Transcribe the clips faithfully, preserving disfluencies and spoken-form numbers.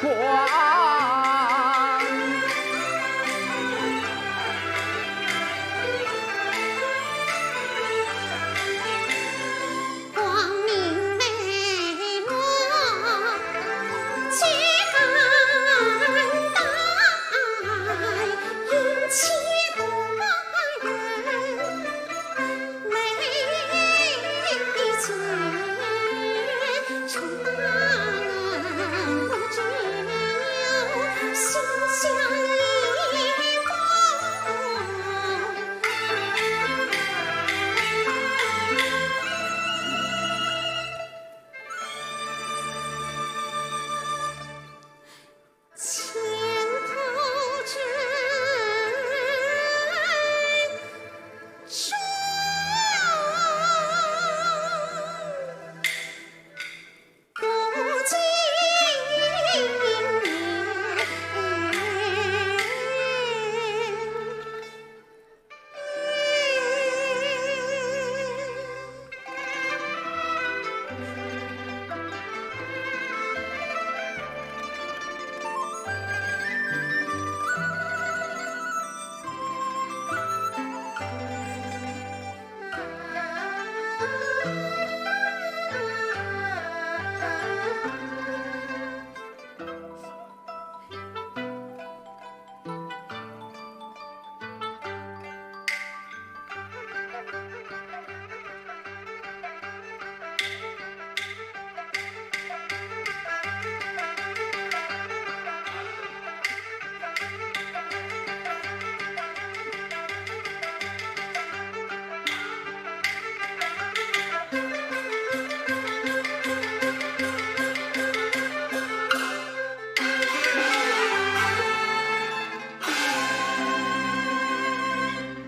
光。光明磊落，揭竿带影，英气动人。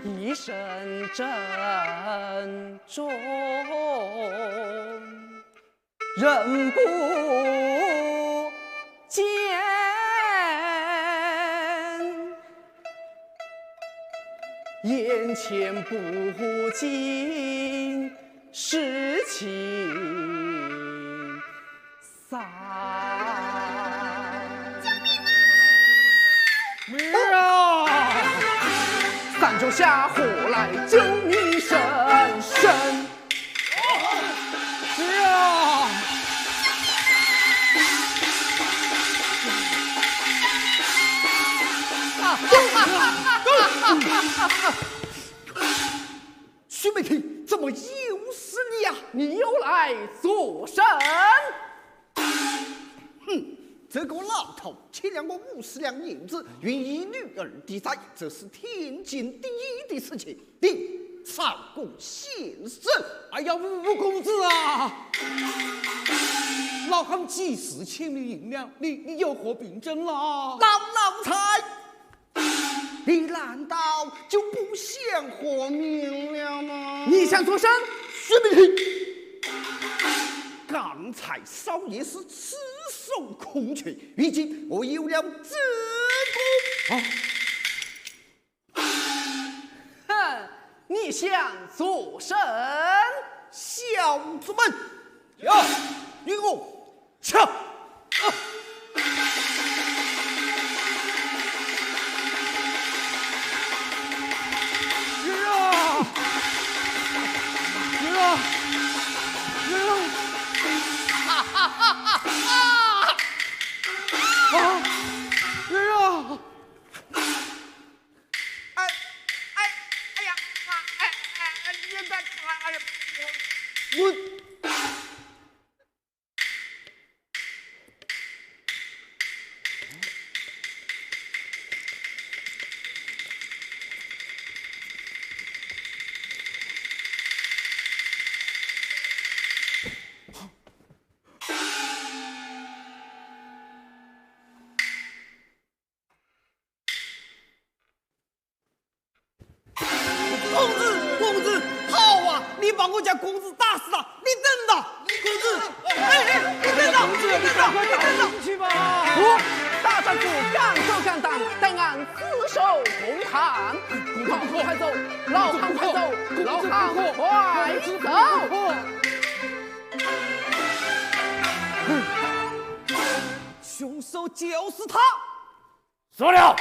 一声珍重，人不见，眼前不经事情。 啥？救命啊！儿啊！山脚下何来救命声声？儿啊！啊！许美婷，怎么又是你呀？你又来作甚？ 哼，这个老头欠了我五十两银子，愿意女儿抵债，这是天经地义的事情，定超过现实。哎呀，吴公子啊，老汉几时欠你银两？你，你有何凭证啦？老老财， 你难道就不想活命了吗？你想作甚？许美婷，刚才少爷是赤手空拳，如今我有了这个。啊！哼，你想作甚？小子们，呀，与我 去！啊！人啊！人啊！人啊！哈哈哈哈哈！啊！人啊！哎，哎，哎呀，啊，哎，哎，哎，现在，哎，哎呀，我，我 公子，公子，好啊！你把我家公子打死了，你等着！公子，哎，哎，你等着，你等着，你等着！去吧！不，大丈夫敢做敢当，待俺自首公堂。老汉快走，老汉快走，老汉快走！凶手就是他。说了。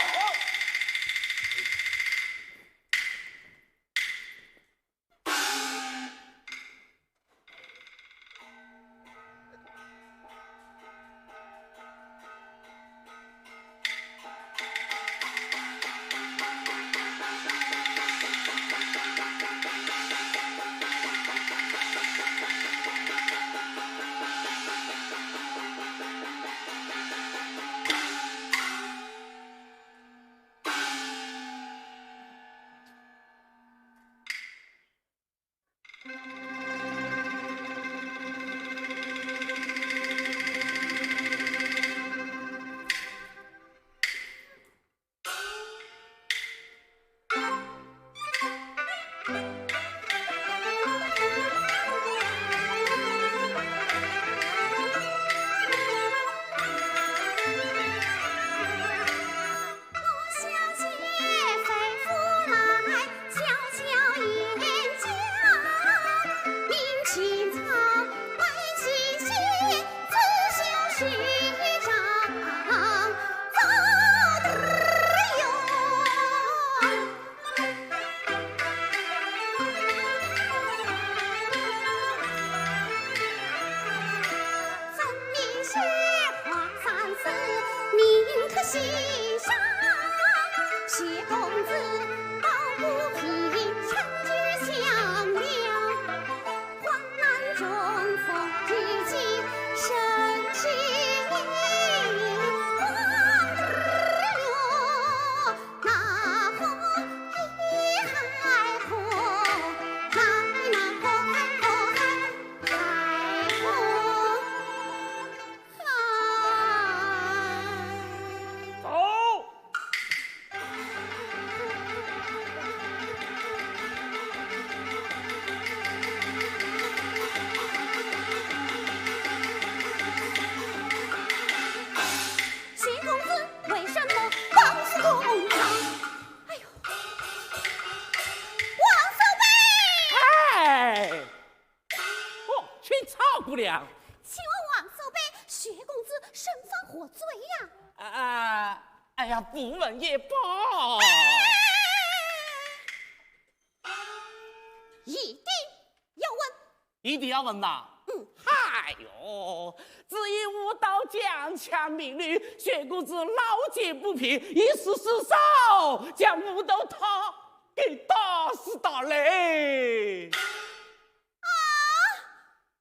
一定要问呐。嗯。哎呦，只因武道强抢民女，薛公子老奸不平，一时失手，将武道他给打死的嘞。啊，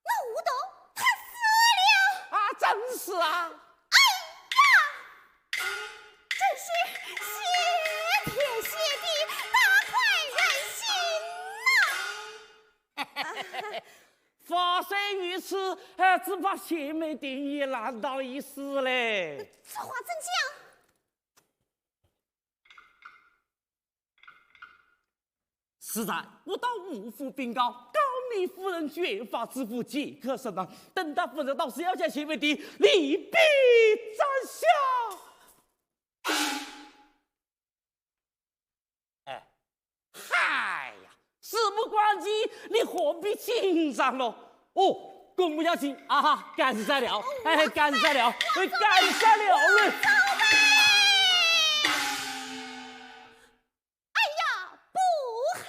那武道他死了？啊，正是啊。哎呀，真是谢天谢地，大快人心呐！ 话虽如此，哎，只怕谢美定也难逃一死嘞。这话怎讲？实在不到五府禀告，高明夫人卷发之福即刻升堂。等到夫人到时，要将谢美定立毙斩首。 哎，嗨呀，事不关己，你何必紧张咯？哦，公不要紧啊哈，干事在了，哎，干事在了，哎，干事在了嘞。哎呀，不好！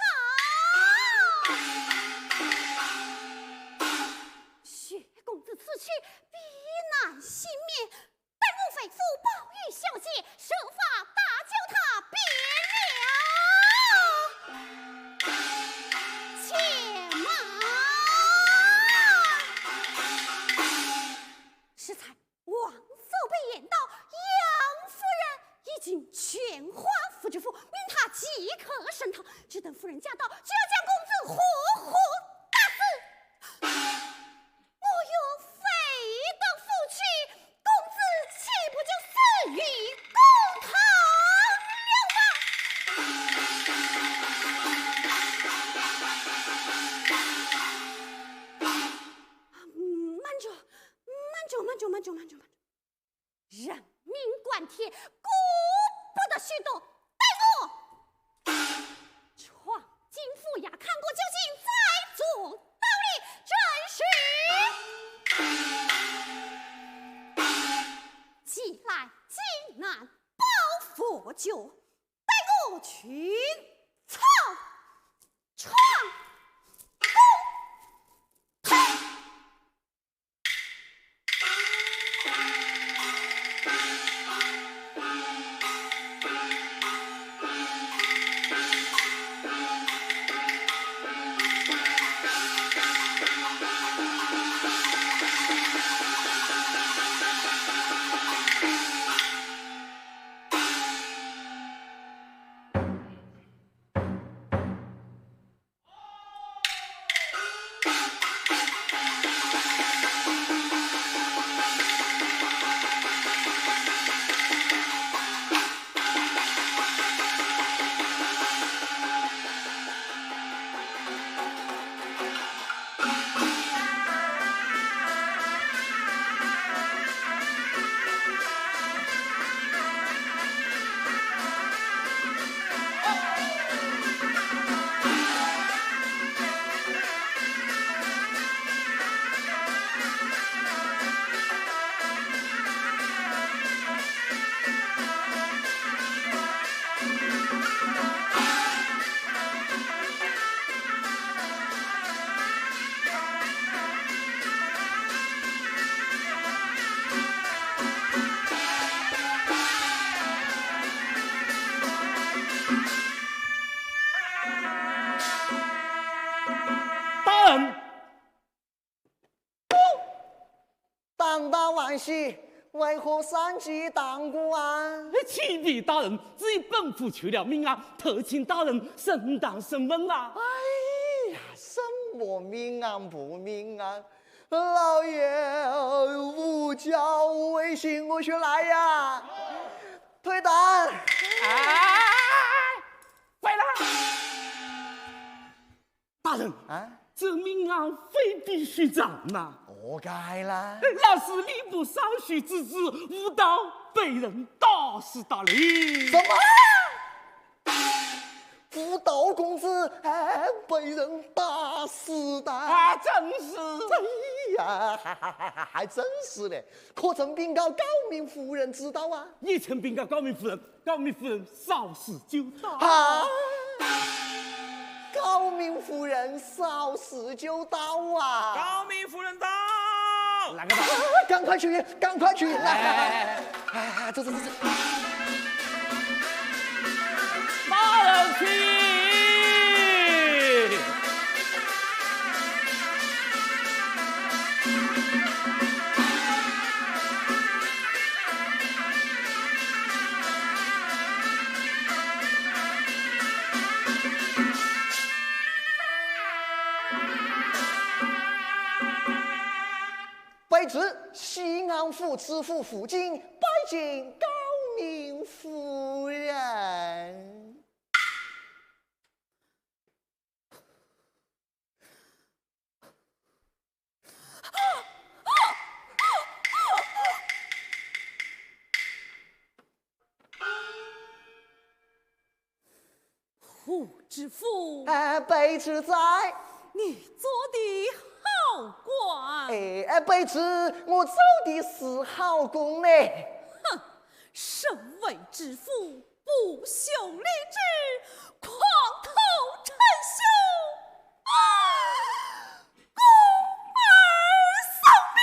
薛公子此去必难幸免， 待我回府报与小姐，设法搭救他便了。且慢。适才，王守备言道，杨夫人已经全还府知府，命他即刻升堂，只等夫人驾到，就要将公子活活打死。 我若非得夫妻，公子岂不就死于公堂了吗？嗯，慢着，慢着，慢着，慢着，慢着，慢着。 人命关天，顾不得许多，待我闯进府衙，看个究竟，再做道理。正是。既来济南包佛脚，待我群草创功。大人，胆大妄喜，为何擅自当官？启禀大人，只因本府求了命案，特请大人升堂审问啊。哎呀，什么命案不命案？老爷，无教无为，信我去来呀！退堂。哎，坏了！大人啊，这命案非比寻常呐。何解啦？那是吏部尚书之子，无道被人打死的嘞。什么？无道公子，哎，被人打死的？啊，正是。哎呀，还还还还还真是嘞！可曾禀告诰命夫人知道啊？也曾禀告诰命夫人，诰命夫人稍时就到。啊！诰命夫人稍时就到啊！诰命夫人到。哪个到？赶快去，赶快去！哎哎哎哎哎，走走走走。大人请。卑职西安府知府傅京拜见诰命夫人。 傅知府。哎，卑职在。你做的好官。哎，哎，卑职，我做的是好官呢。哼，身为知府，不修礼制，狂吐称兄。啊！ 公而丧命。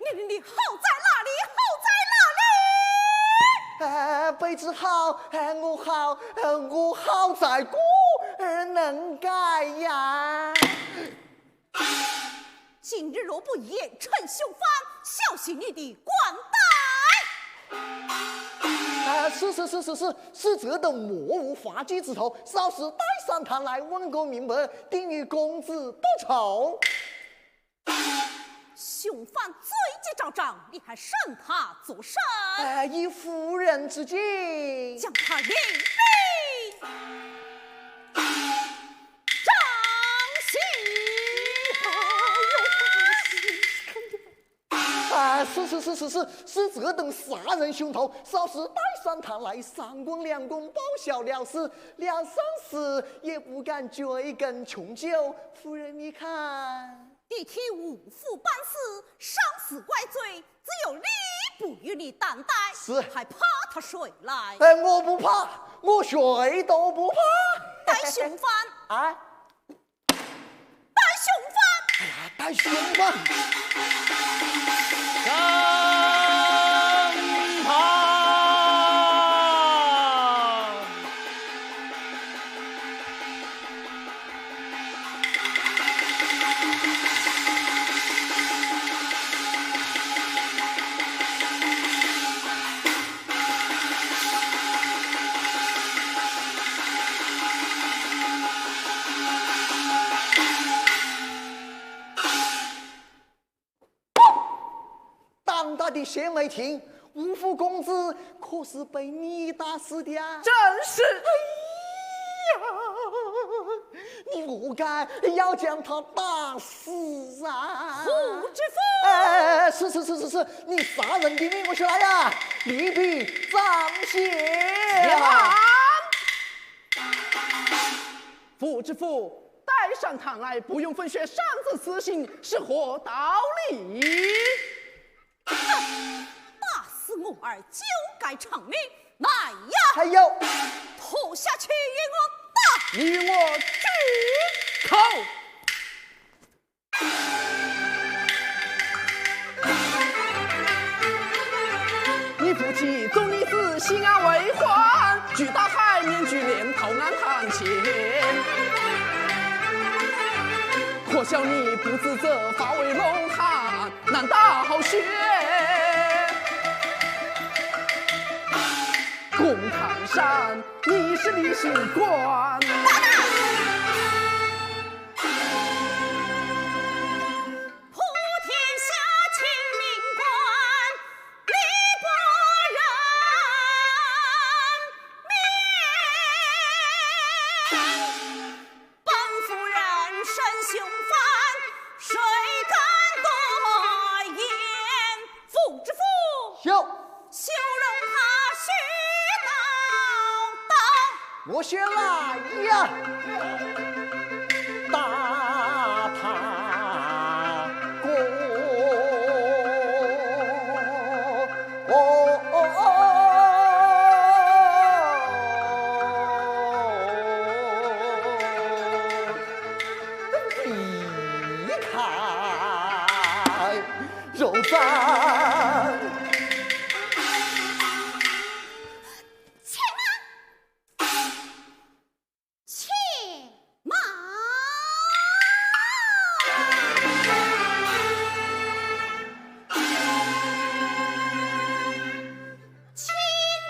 你，你，你好在哪里？好在哪里？哎，卑职好，哎，我好，哎，我好在个儿能改呀。今日若不严惩凶犯，小心你的官带。哎，是是是是是，是这等目无法纪之徒，稍时带上堂来问个明白， 定与公子报仇。凶犯罪及昭彰，你还审他作甚？哎，依夫人之见，将他另毙。杖刑。哎呦，哎呦，哎呦。 啊，是是是是是，是这等杀人凶徒，稍时带上堂来，三棍两棍报销了事，梁山寺也不敢掘一根穷臼。夫人，你看。你替吴府办事，上司怪罪，只有礼不与你担待，是还怕他谁来？哎，我不怕，我谁都不怕。带凶犯，啊，带凶犯。哎呀，带凶犯。上堂。胆大的谢美婷，吴府公子可是被你打死的啊？正是。你活该，要将他打死啊！不知府，哎，是是是是是，你杀人的命我是来呀，利弊彰显。不知府，带上堂来，不用分析，上这死刑是合道理。打死我儿就该偿命，来呀！还有，拖下去与我打。你与我举口。你夫妻做你子，心安为欢，举大海面举莲，投案堂前。可笑你不知这法为蒙汗，难打好些。公堂上，你是理刑官。普天下清明官，理不人民。本府人生凶犯，谁敢多言？不知府，有，休容他，须刀刀。我先来呀，打他个。哦哦哦，你看，肉燥。且慢，且慢。请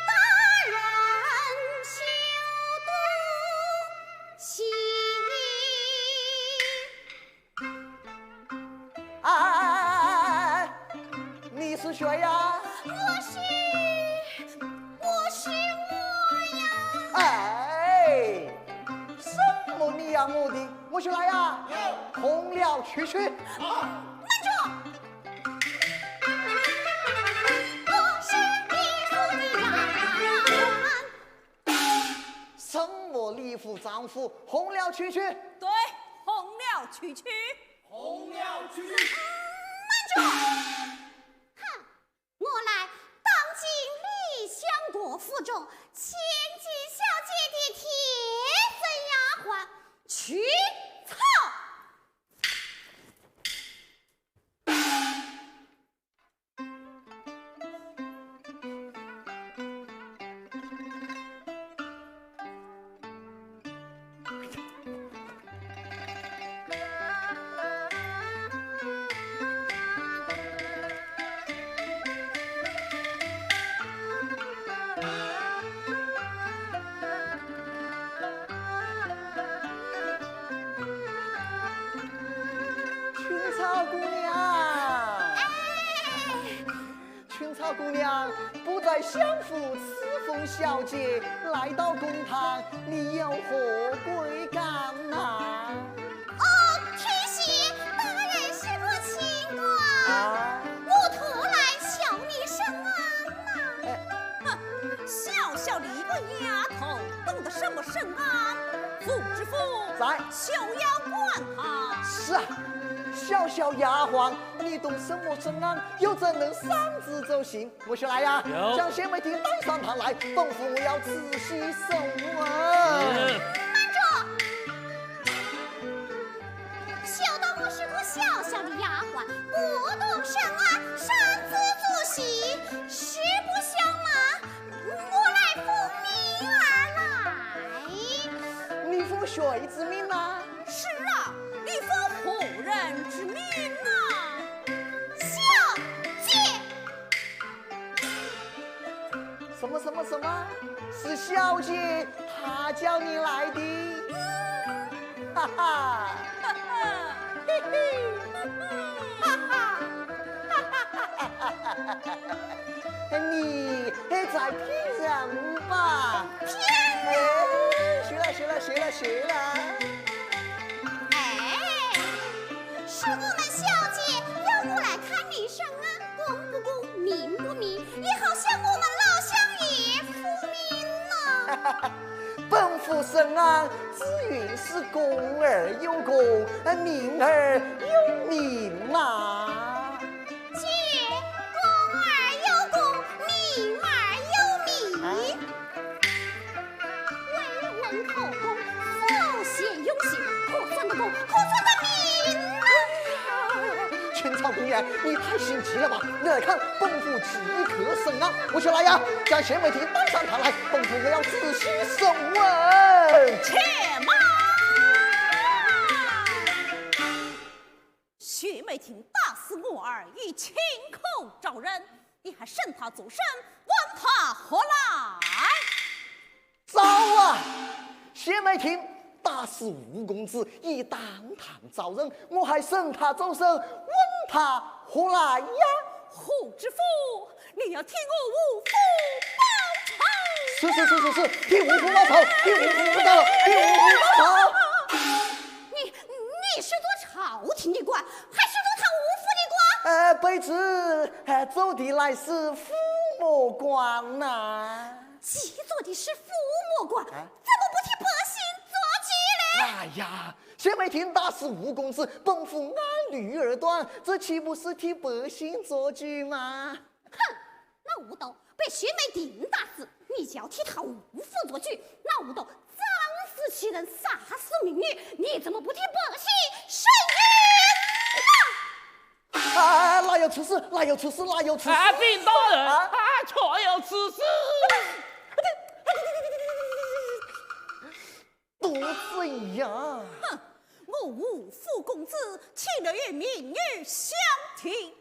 大人休动气。 哎，你是谁呀？我是，我是我呀。哎，什么你呀我的？我是来呀，红了区区。慢着！我是你府的丫鬟。什么李府张府，红了区区。对，红了区区。红了区区。慢着！哼，我乃当今丽香国府中千金小姐的贴身丫鬟曲草。 青草姑娘。哎。 青草姑娘，不在相府侍奉小姐，来到公堂，你有何贵干呐？哦，天喜，大人是我清官，啊，我特来效你审案呐。哎，哼，小小的一个丫头，懂得什么审案？不知府，在。休要管她。是啊，小小丫鬟，你动什么真啊？又怎能擅自走行？我说来呀，有。将谢美婷带上堂来，本府我要仔细审问。嗯。慢着！小道我是个小小的丫鬟，不懂审案，擅自走行，实不相瞒，我乃奉命而来。你奉谁之命啊？ 是啊，你奉何人之命啊？小姐。什么什么什么？是小姐她叫你来的？哈哈。嘿嘿。哈哈。你还在骗人吧？骗人？哎，行了，行了，行了，行了。 哎，是我们小姐要我来看你审案，公不公，明不明，也好向我们老相爷复命呢。本府审案只允是公而有公，明而有明嘛。姐，公而有公，明而有明。啊？ 未闻可公，首先用刑，可算得公，可算得明啊！天草姑娘，你太心急了吧？你来看，本府即刻审案。我说来呀，将谢美婷带上堂来，本府我要仔细审问。且慢！ 谢美婷打死我儿，以轻口招人，你还审她作甚？问她何来？招啊！谢美婷打死吴公子，以当堂招人，我还审她作甚？问她何来呀？胡知府，你要替我吴府报仇！是是是是是，替吴府报仇，替吴府报仇，替吴府报仇！ 你，你是做朝廷的官，还是做他吴府的官？呃，卑职，呃，做的乃是父母官呐。既做的是父母官，啊？怎么不替百姓做主嘞？哎呀，谢美婷打死吴公子，本府按律而断，这岂不是替百姓做主吗？ 哼，那吴道被谢美婷打死，你就要替他吴府做主。那吴道仗势欺人，杀死民女，你怎么不替百姓伸冤呢？啊，哪有此事？哪有此事？哪有此事？啊，禀大人，啊？啊，确有此事。 都怎样？哼，我吴府公子岂能与民女相提并论？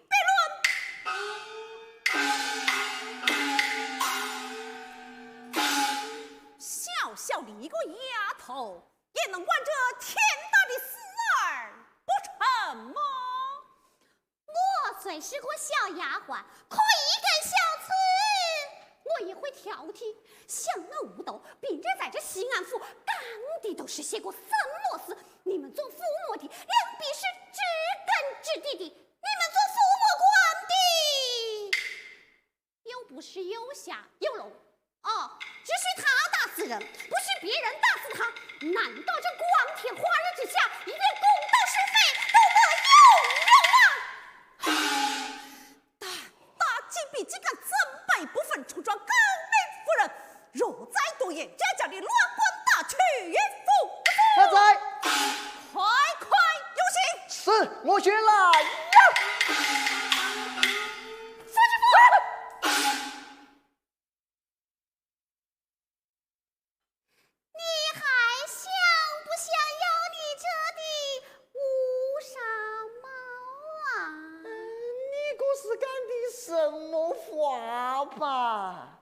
小小的一个丫头，也能管这天大的事儿不成吗？ 我虽是个小丫鬟，可一根小刺，我也会挑剔。想那吴道，平日在这西安府干的都是些个什么事？你们做父母的，连笔是知根知底的，你们做父母官的，又不是又瞎又聋。 哦，只许他打死人，不许别人打死他。难道这光天化日之下，一点公道是非都没有吗？胆大竟比竟敢，真乃不分初壮高明夫人，若再多言，将你乱棍打去也不服。快哉！快快有刑！是，我先来呀！夫人，夫人！ 你还想不想要你这顶乌纱帽啊？嗯，你这是讲的什么话吧？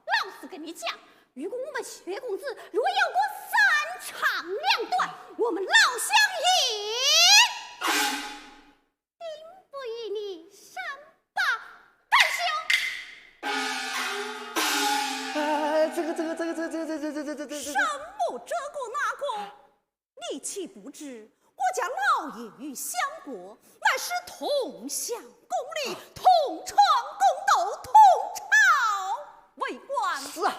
老实跟你讲，如果我们谢公子若有个三长两短，我们老相爷 定不与你善罢甘休。哎，这个，这个，这个，这个，这个，这个，这个，这个，这个，什么这个那个？你岂不知，我家老爷与相国乃是同享公理、同床共斗、同朝为官？是啊。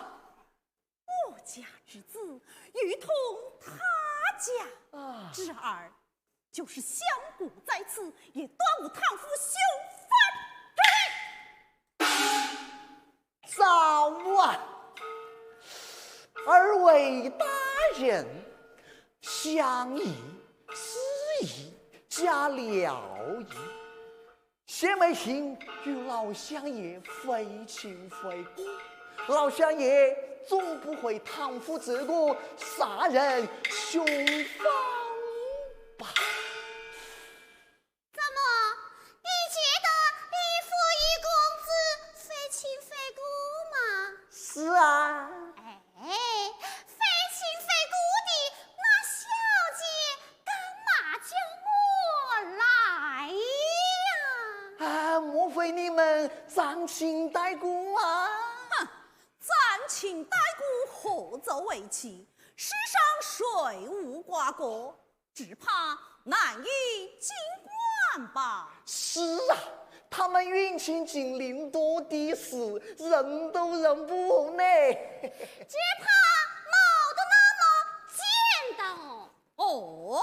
我家之子，如同他家之儿，就是相国在此，也断无贪腐修法之理。赵武啊，二位大人，相爷、四爷、家了爷， 谢美琴与老相爷非亲非故，老相爷总不会贪污之过杀人凶犯吧？怎么，你觉得你父与公子非亲非故吗？是啊。哎，非亲非故的，那小姐干嘛叫我来呀？啊，莫非你们沾亲带故啊？哼，沾亲带故何足为奇？世上谁无瓜葛？只怕难以尽管吧。是啊，他们姻亲紧邻多的是，忍都忍不拢呢。只怕冒得那么尖的。哦，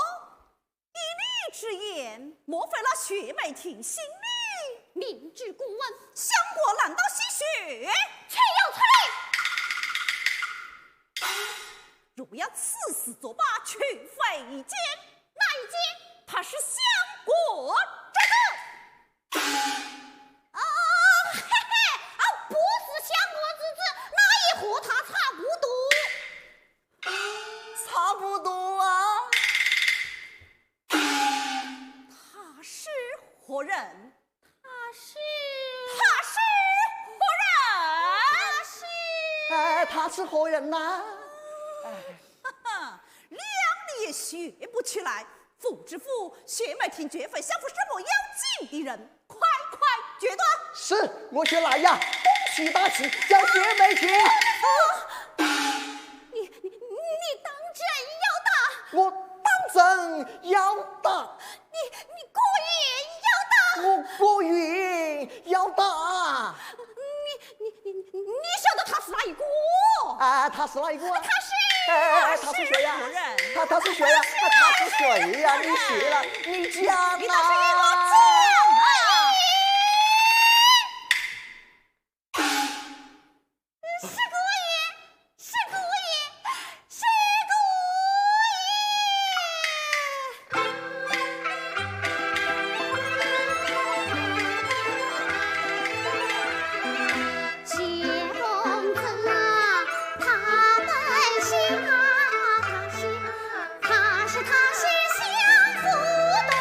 依你之言，莫非那薛美婷心里明知故问，相国难道心虚？岂有此理！若要此事作罢，岂非一箭？哪一箭？他是相国之子。哦，嘿嘿，啊，不是相国之子，那也和他差不多。差不多啊。他是何人？他是他是何人？他是哎，他是何人呐？哈哈，谅你也学不起来。府知府，薛美婷绝非相府什么要紧的人，快快决断。是，我去来呀！恭喜大吉，叫薛美婷。你你你当真要打？我当真要打。你你果然要打？我果然要打。你你你你晓得他是哪一个？啊，他是哪一个啊？他是哎哎哎，他是谁呀？他他是谁呀？他他是谁呀？你谁了？你讲啊！你倒是与我讲啊！是姑爷，是姑爷，是姑爷。谢公子啊，他们是啊，他是啊，他是他是相府东。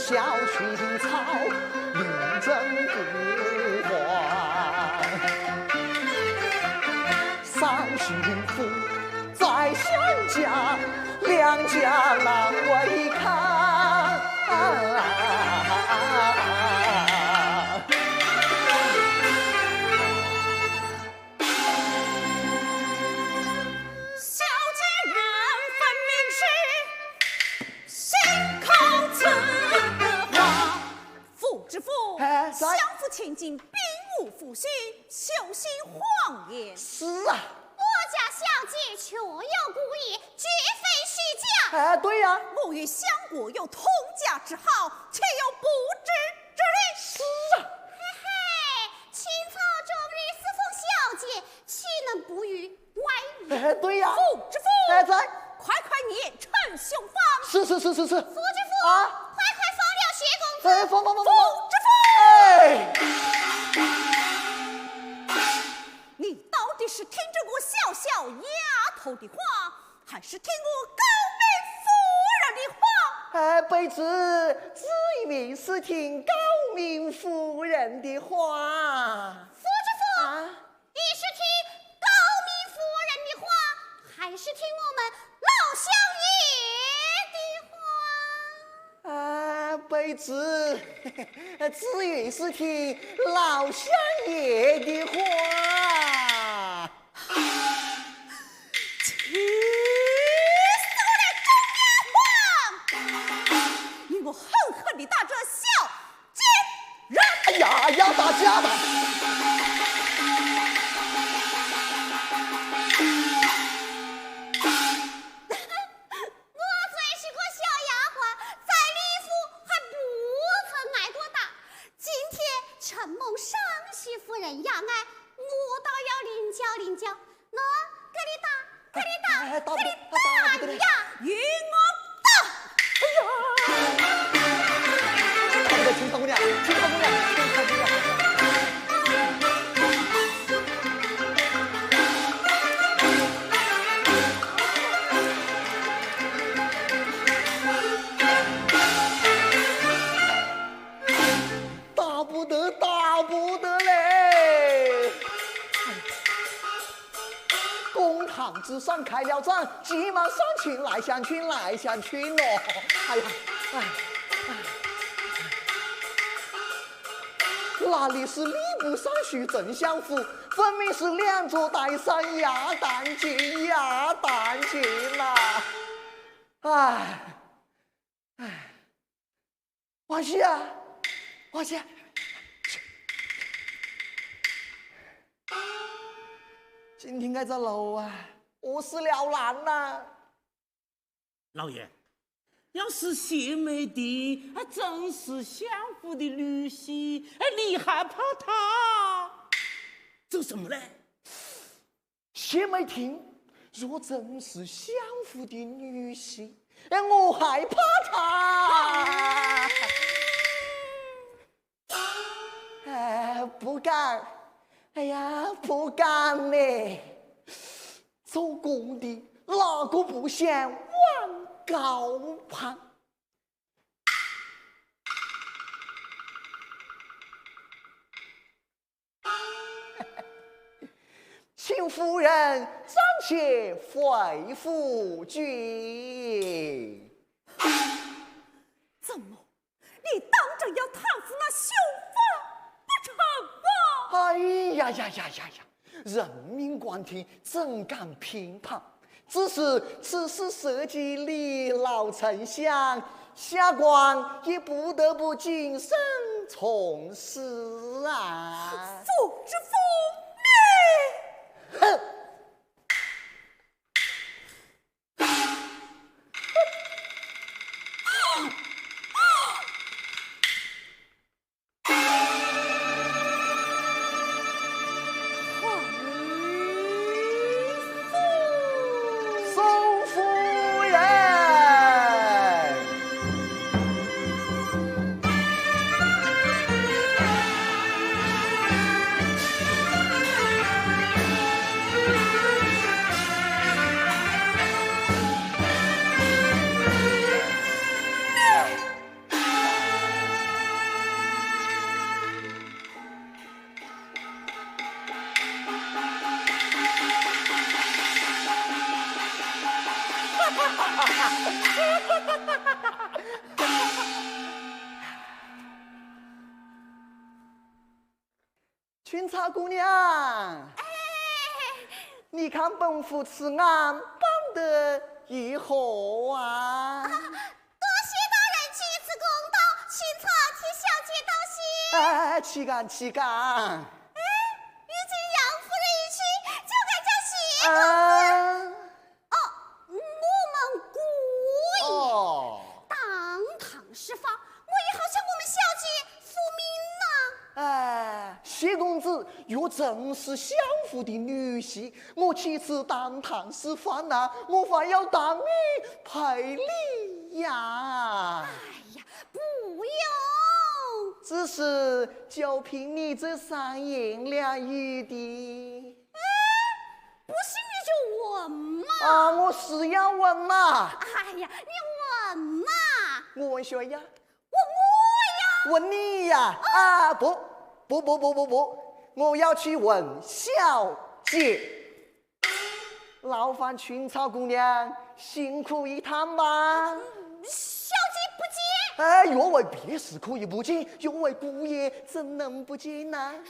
小青草，林正不黄。三巡抚在乡下，两家难为抗。小姐原本名是心口之花。 傅知府，哎，在。相府千金并无负心，休信谎言。是啊。我家小姐确有故意，绝非虚假。哎，对呀。我与相国有通家之好，岂有不知之理？是啊。嘿嘿，清朝中的四凤小姐，岂能不与 哎，对呀。傅知府，哎，在。快快严惩凶犯。是是是是是。傅知府，啊？快快放了薛公子。哎，放放放放放。傅知府，哎。你到底是听着我小小丫头的话，还是听我诰命夫人的话？哎，卑职自以为是听诰命夫人的话。傅知府，啊？ 你是听诰命夫人的话，还是听我们老相爷的话？啊，卑职自以为是听老相爷的话。气死我了，钟丫鬟！你我狠狠地打这小 贱人！哎呀呀，打架打！我虽是个小丫鬟，在里府还不曾挨过打。今天承蒙尚书夫人雅爱，我倒要领教领教。 喏，给你打，给你打，哎，哎，打不得，给你打，打不得。打呀，与我打！哎呀！打不得，请姑娘，请姑娘，请姑娘。打不得，打不得嘞！ 公堂之上开了战，急忙相请来相请来相请哦。哎呀，哎，哎，哪里是吏部尚书丞相府，分明是两座泰山压担惊，压担惊呐！哎，哎。 王喜啊，王喜啊，今天该咋弄啊？何事了难呐？老爷，要是谢美婷，哎，真是相府的女婿，哎，你还怕她？做什么嘞？ 谢美婷若真是相府的女婿，哎，我害怕她。哎，不敢，哎呀，不敢呢。做官的哪个不想望高攀？ 请夫人暂且回府去。怎么，你当真要贪腐那凶犯不成吗？哎呀呀呀呀呀！人命关天，怎敢偏袒？ 只是此事涉及李老丞相，下官也不得不谨慎从事啊。父之父命！哼！青草姑娘，哎，你看本府此案办得如何啊？啊，多谢大人至此公道，青草替小姐道谢。哎，岂敢岂敢。哎，如今杨夫人一去，就该叫谁？啊。哦，我们姑爷。哦。当堂释放，我也好向我们小姐复命呐。哎，谢公子，若真是相府的女婿，我岂止当堂释放呐，我还要当面赔礼呀。哎呀，不用。只是就凭你这三言两语的。哎， 不信你就问嘛。啊，我是要问嘛。哎呀，你问嘛。我问谁呀？问我呀。问你呀？啊，不，不不不不不，我要去问小姐。劳烦青草姑娘辛苦一趟吧。嗯，小姐不见。哎，若为别事可以不见，若为姑爷怎能不见呢？嗯，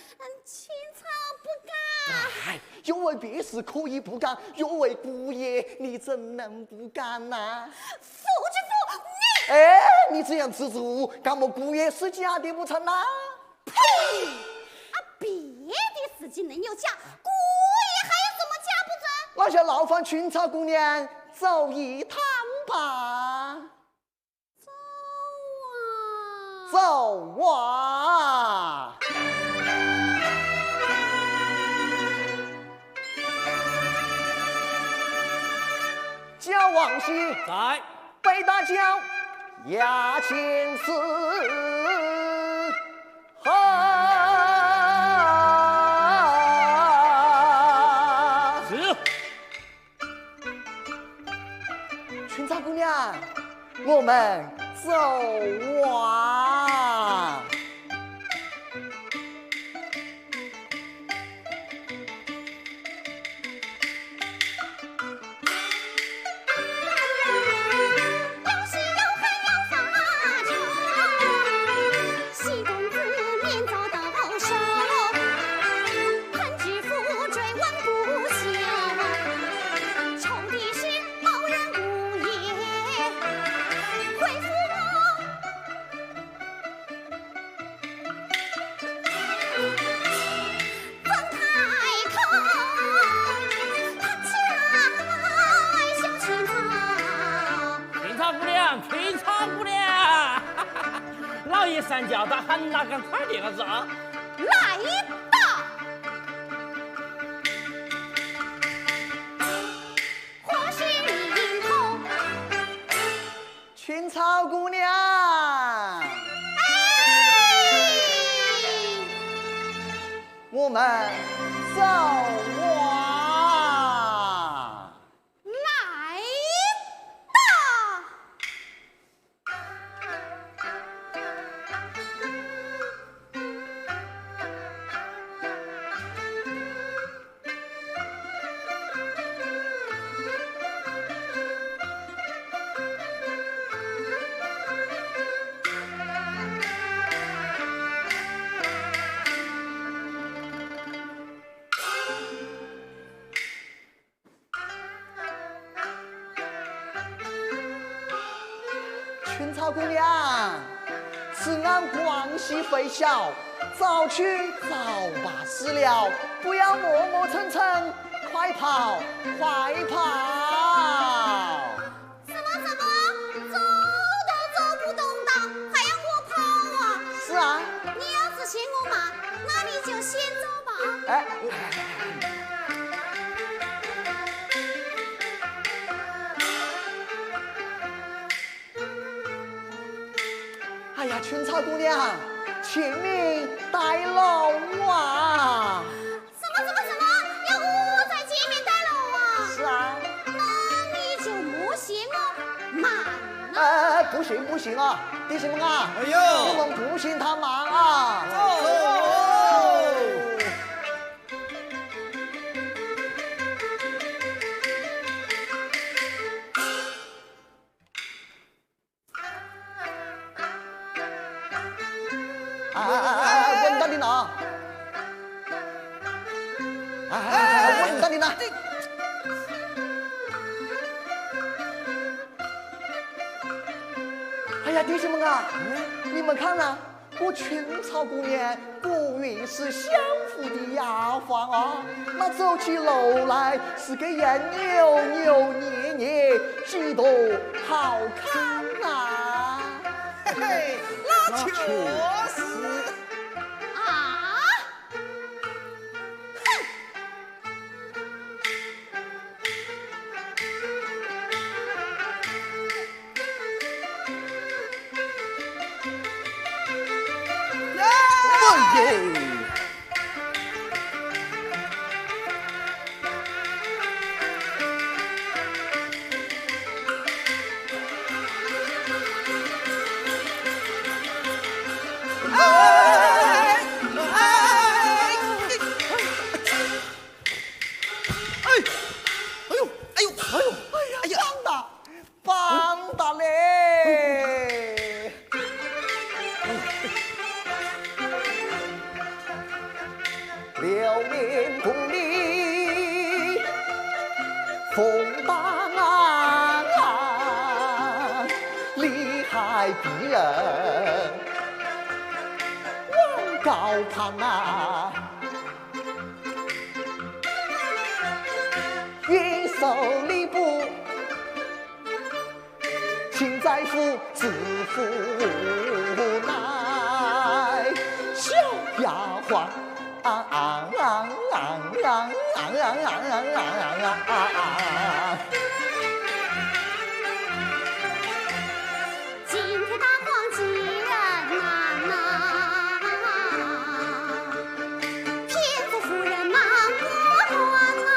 青草不敢。哎， 若为别事可以不敢，若为姑爷，你怎能不敢呐？夫子夫，你……哎，你这样支支吾吾，敢问姑爷是假的不成呐？呸！啊，别的事情能有假，姑爷还有什么假不成？那就劳烦青草姑娘走一趟吧。 走啊！走啊！叫王喜。在。备大轿，押进伺候。是。 青草姑娘，我们走啊。青草姑娘，青草姑娘，老爷三叫，他喊哪敢快点儿子啊？来到。 青草姑娘，哎，我们走啊。来到。 青草姑娘，此案关系非小，早去早罢是了，不要磨磨蹭蹭，快跑，快跑！什么什么？走都走不动的，还要我跑啊？是啊。你要是嫌我慢，那你就先走吧。哎。 哎呀，青草姑娘，前面带路啊！什么什么什么？要我在前面带路啊？是啊。那你就莫嫌我慢啊。哎，哎，哎，不行不行啊，弟兄们啊，哎呦，我们不嫌他慢啊。哦。 哎，哎，哎，哎，稳当点啊！哎，我等你呢。哎呀，弟兄们啊，你们看呐，我青草姑娘果然是相府的丫鬟啊，那走起路来是个样扭扭捏捏，举动好看呐。嘿嘿，那确实。啊？哼！哎，哎呦，哎呦，哎呦，哎呀，棒打，棒打嘞！流年功里风大啊，厉害的人望高攀啊。 云手里不，请在夫子府来，小丫鬟。啊啊啊啊啊啊啊啊啊啊！今天大荒既然难呐，天府夫人难过关呐，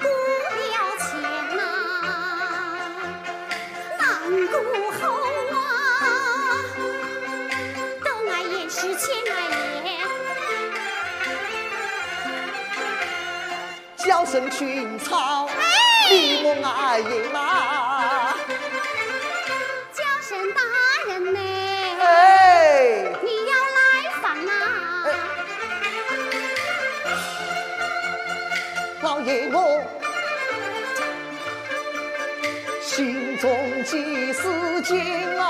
过了前呐，难过后啊，等啊也是前啊也。 叫声群草，哎，你莫碍眼啊。叫声大人呢，哎，你要来烦呐。哎，老爷我心中既是惊啊。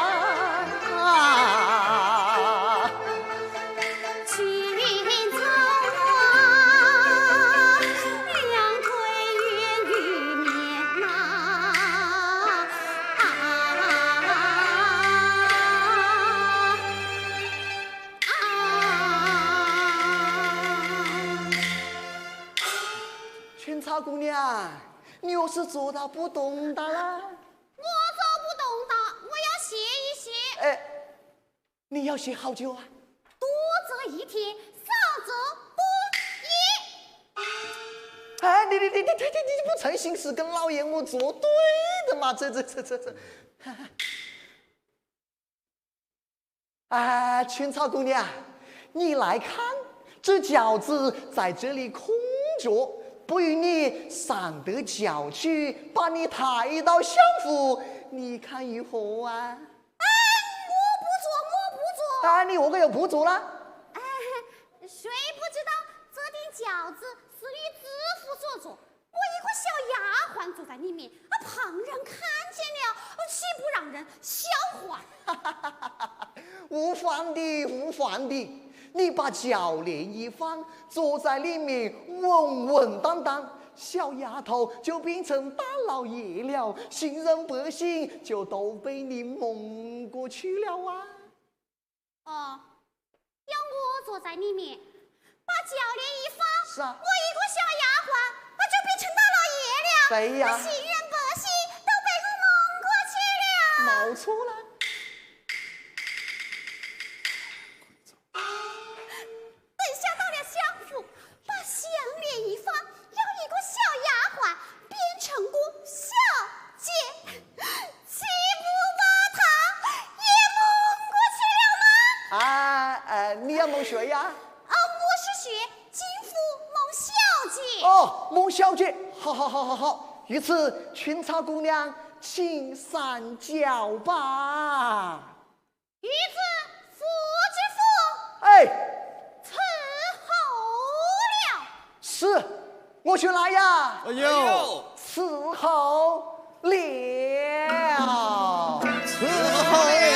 群草啊，两腿远与面呐。啊啊啊！青草姑娘，你又是做到不动的啦？我做不动的，我要歇一歇。哎， 你要歇好久啊？多则一天，少则半夜。哎，你你你你你你你不诚心是跟老爷我作对的嘛？这这这这这。啊，青草姑娘，你来看，这轿子在这里空着，不如你上得轿去，把你抬到相府，你看如何啊？ 哎，我不坐，我不坐。啊，你何个又不坐啦？哎，谁不知道这顶轿子是你知府所做？我一个小丫鬟坐在里面，啊，旁人看见了，岂不让人笑话？无妨的，无妨的，你把轿帘一放，坐在里面稳稳当当， 小丫头就变成大老爷了，新人百姓就都被你蒙过去了啊。哦，要我坐在里面，把轿帘一放，是啊。我一个小丫鬟，我就变成大老爷了。对呀。那新人百姓都被我蒙过去了。没错了。 等下到了相府，把项链一放，要一个小丫鬟变成个小姐，岂不把她也蒙过去了吗？啊，呃，你要蒙谁呀？啊，我是学金府蒙小姐。哦，蒙小姐，好好好好好，如此，青草姑娘，请上轿吧。 女子夫之妇。哎。伺候。是，我去拿呀。哎呦，伺候了。伺候了。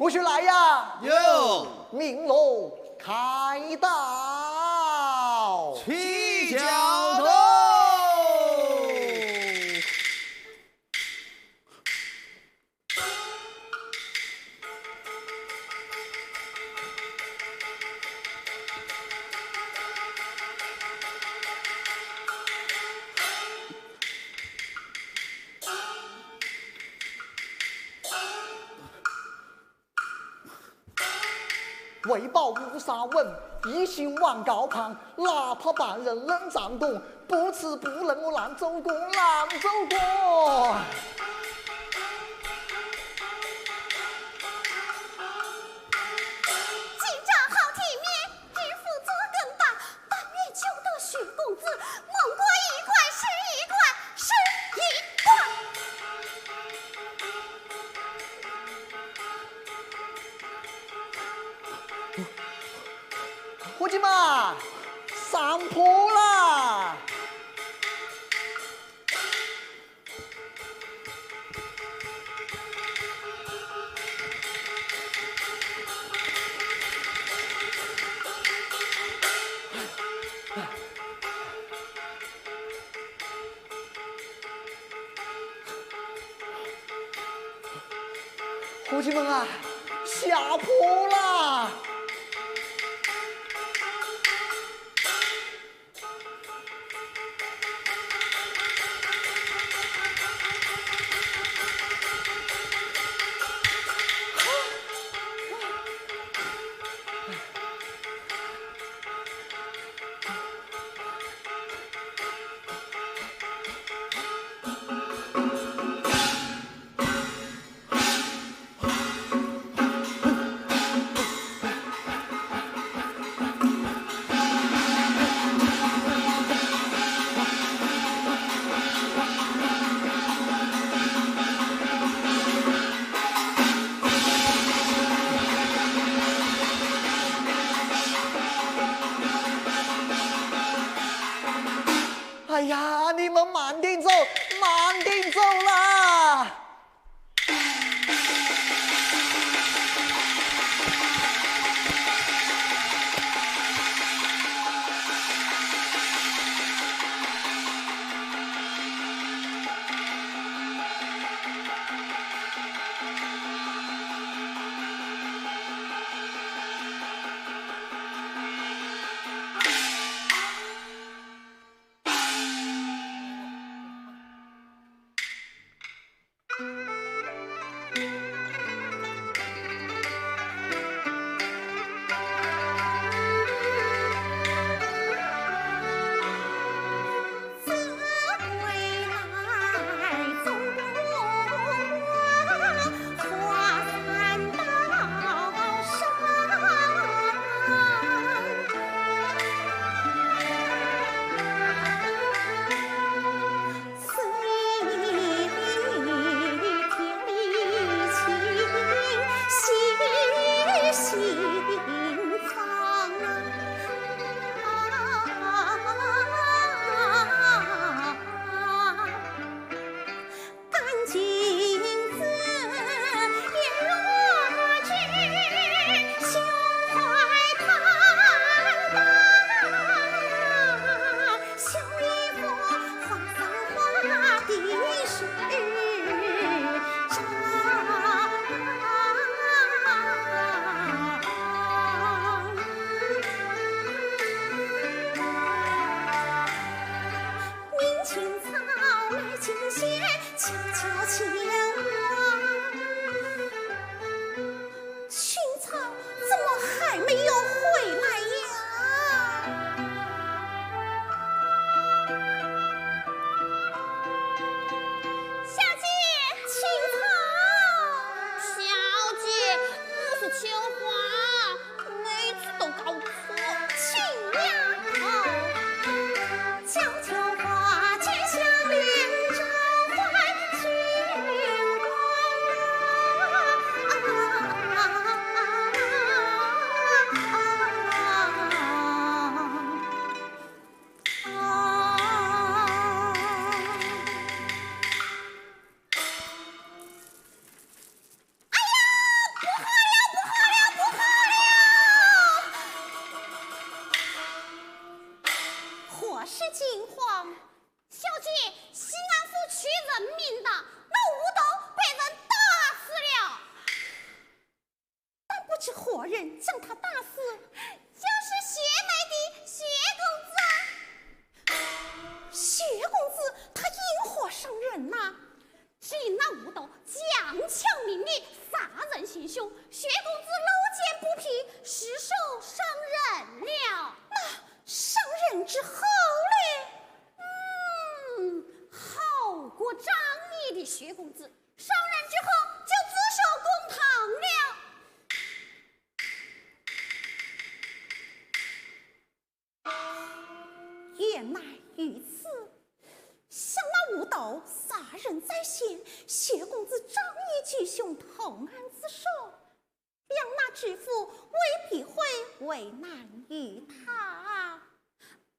我去来呀。有。鸣锣开道。起轿头。为保乌纱稳，一心望高攀，哪怕旁人冷掌动，不吃不能我兰州公，兰州公。今朝好体面， 渔夫做更大，但愿求得许公子，蒙过一块是一块，是一块。伙计们，上铺啦！ 伙计们啊，下铺啦！青草怎么还没有回来呀？小姐，青草。小姐，我是秋花，每次都搞错。青丫头。 哎呀，不好了，不好了，不好了！何事惊慌？小姐，西安府取人命的，那吴斗被人打死了。但不知何人将他打死。就是谢梅的谢公子啊。谢公子他因何伤人呐？ 只因那吴斗强抢民女，杀人行凶，谢公子路见不平，失手伤人了。那伤人之后嘞？嗯，好过仗义的谢公子，伤人之后就自首公堂了。 原来如此，想那吴斗杀人在先，谢公子仗义举雄投案自首，两那知府未必会为难于他。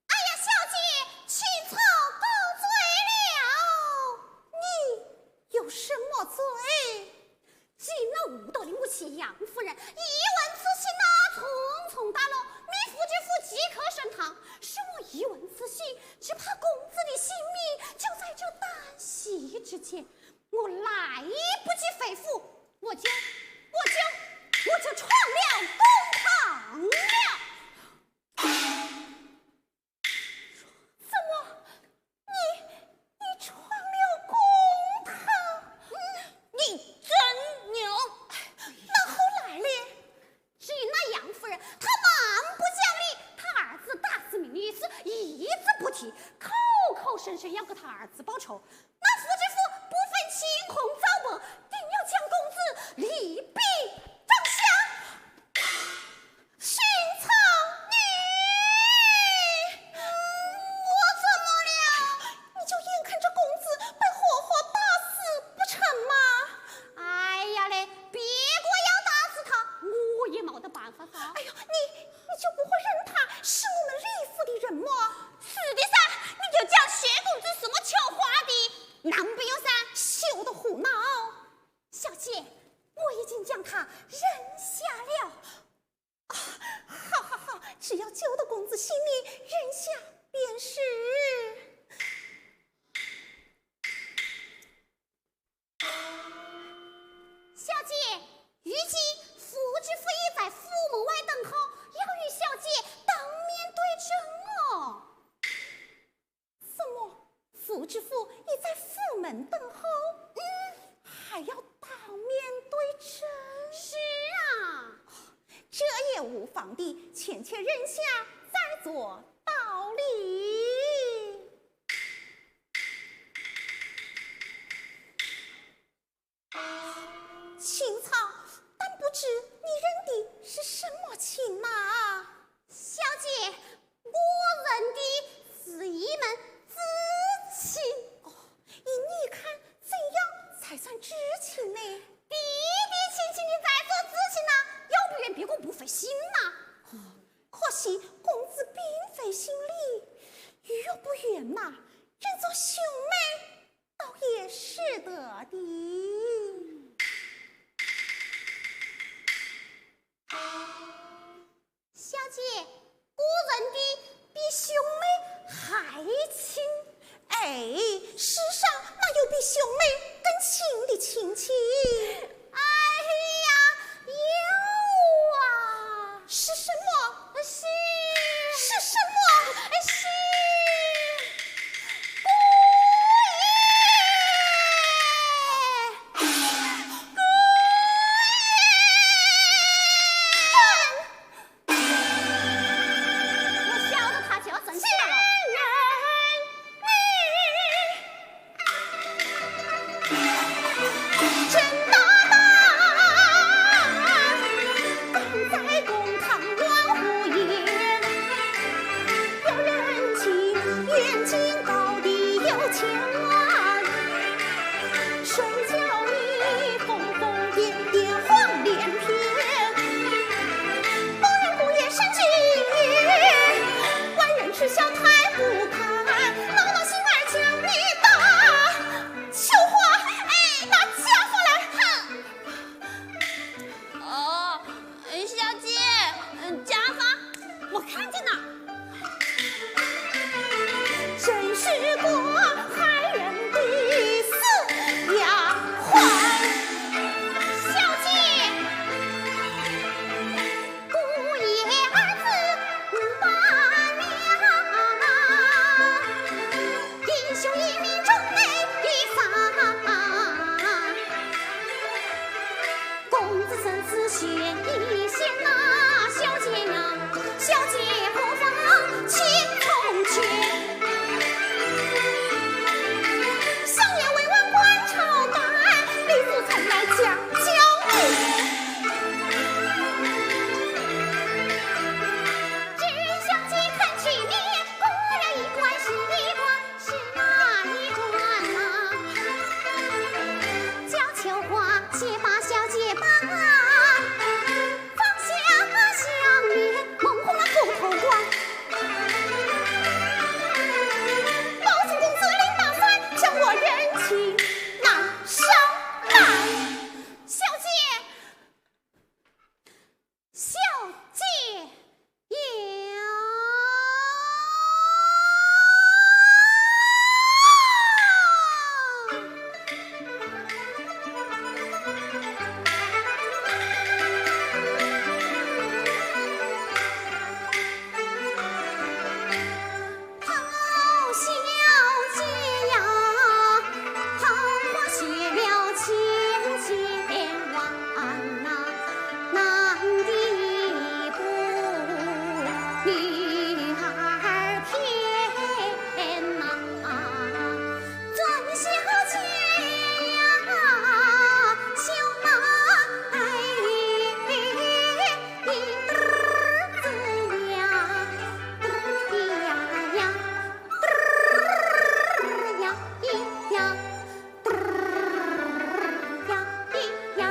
哎呀，小姐，青草告罪了。你有什么罪？ 只因那吴斗的母亲杨夫人一闻此信呐，重重打落，命夫君府即刻升堂。是我一闻此信，只怕公子的性命就在这旦夕之间，我来不及回府，我就，我就，我就闯了公堂了。 怎么，你，你闯了公堂？你真牛！那后来嘞？只因那杨夫人，她蛮不讲理，她儿子打死民女一事，一字不提，口口声声要给她儿子报仇。那夫君府不分青红皂白，定要将公子立毙。 青草，你，嗯，我怎么了？你就眼看着公子被活活打死不成吗？哎呀嘞，别个要打死他，我也没得办法噻。哎呦，你，你就不会认他是我们李府的人么？是的噻，你就讲谢公子是我秋花的男朋友噻。休得胡闹！小姐，我已经将他认下了。 啊，好，好，好，只要救得公子性命，认下便是。小姐，如今夫君府已在府门外等候，要与小姐当面对质哦。 怎么，夫君府已在府门等候？嗯，还要当面对质？是啊。这也无妨的，且且认下，再做道理。 青草，但不知你认的是什么亲呐？小姐，我认的是一门至亲。哦，依你看，怎样才算至亲呢？比比亲亲的再做至亲呐，要不然别个不费心呐。哦，可惜公子并非姓李，若不然呐，认作兄妹， 倒也使得的。小姐，我认的身子选一选啊，小姐呀，小姐何方请从权？相爷为王冠朝戴，你是从来讲究。只想去看去你，过了一关是一关，是那一关啊？叫秋花，且把小姐把 放下那香烟，蒙混了斧头光。包青公子领大山，将我人情难捎来。小姐，小姐呀！好小姐呀，好花谢了千千万呐，难的一步女儿偏呐。 转小姐呀，小妹呀，嘚儿子呀，嘚儿呀呀，嘚儿呀咿呀，嘚儿呀咿呀。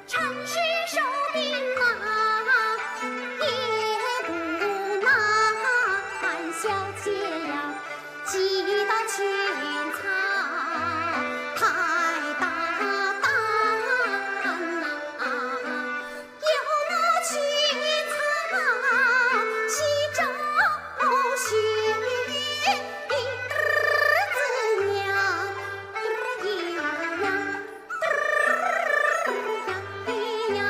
城市守兵啊，也不难，小姐呀，几道军曹太大胆呐，有那军曹西周巡，嘚儿子呀，嘚儿呀呀。 呀。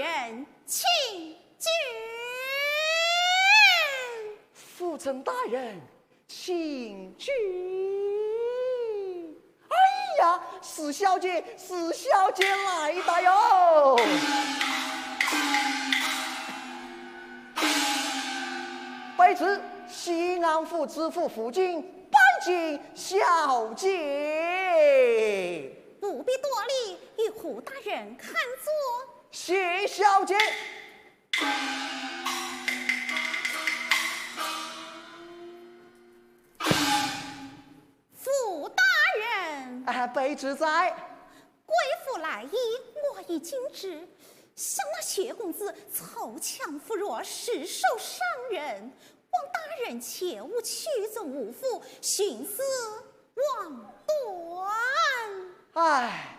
人请进。府尹大人，请进。哎呀，史小姐，史小姐来了哟！卑职西安府知府府尹拜见小姐。不必多礼，由何大人看坐。谢小姐。府大人，啊，卑职在。贵府来意，我已经知。想那谢公子锹强扶弱，失手伤人，望大人切勿曲中无府，徇私枉端。唉，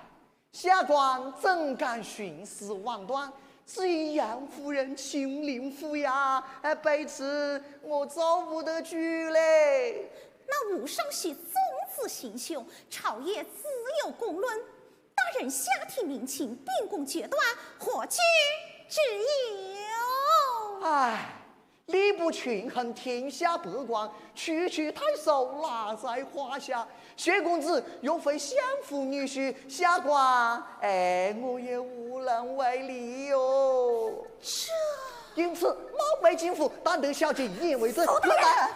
下官怎敢徇私枉端？只因杨夫人亲临府呀，哎，卑职我做不得去嘞。那吴尚喜纵子行凶，朝野自有公论。大人下体民情，秉公决断，何惧之有？唉，礼部群臣天下百官，区区太守，哪在话下？谢公子又非相府女婿，下官，哎，我也无能为力哟。这因此，冒昧进府，但得小姐一言为证。好大人来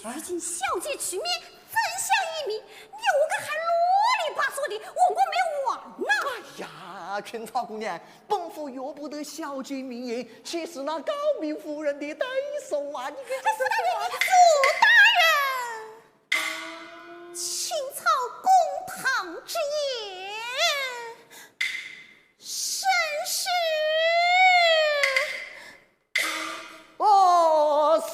来如今小姐出面，真相已明，你何个还啰里吧嗦的，我我没完呢。呀，群草姑娘，本府由不得小姐名言，岂是那诰命夫人的对手啊！你看这哎，苏大人，苏大人，青草公堂之言，甚是哦，是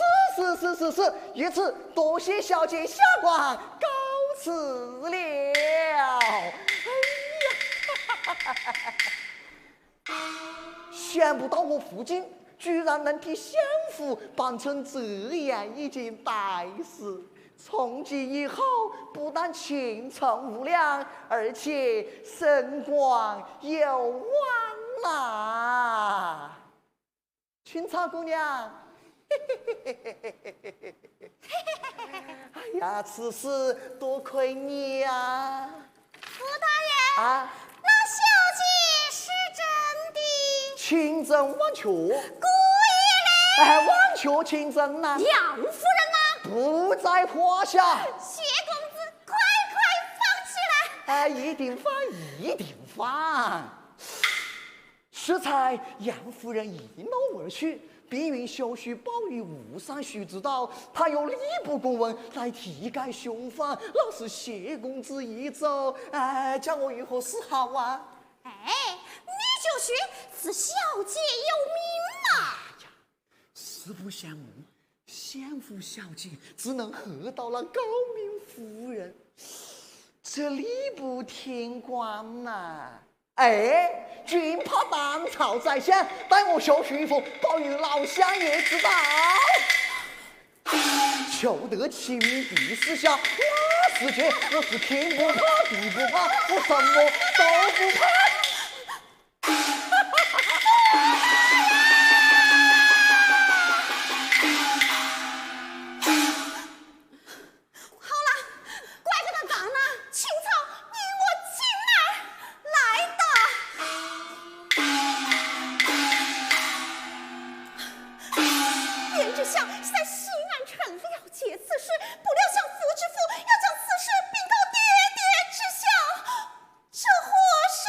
是是是是，如此多谢小姐，下官告辞了。哎呀，想不到我府尹居然能替相府办成这样一件大事。从今以后，不但前程无量，而且升官有望啦。 青草姑娘，哎呀，此事多亏你呀！苏大人，啊，那小姐是真的，千真万确，姑爷嘞？哎，万确千真呐！杨夫人呢？不在话下。谢公子，快快放起来！哎，一定放，一定放。 适才杨夫人一怒而去，并云休书报与吴尚书知道，他有吏部公文来提告凶犯，老是谢公子一走，哎，叫我如何是好啊？哎，你就说是小姐有名嘛。实不相瞒，相府小姐只能吓倒了诰命夫人，这吏部天官呐、 哎，军炮弹朝宰相，待我小巡抚报与老相爷知道。求得其名第四下，那时节我是天不怕地不怕，我什么都不怕。好了，怪不得咱呢，青草你我进来来的。贤侄想在西安城了结此事，不料想府知府要将此事禀告爹爹知晓，这祸事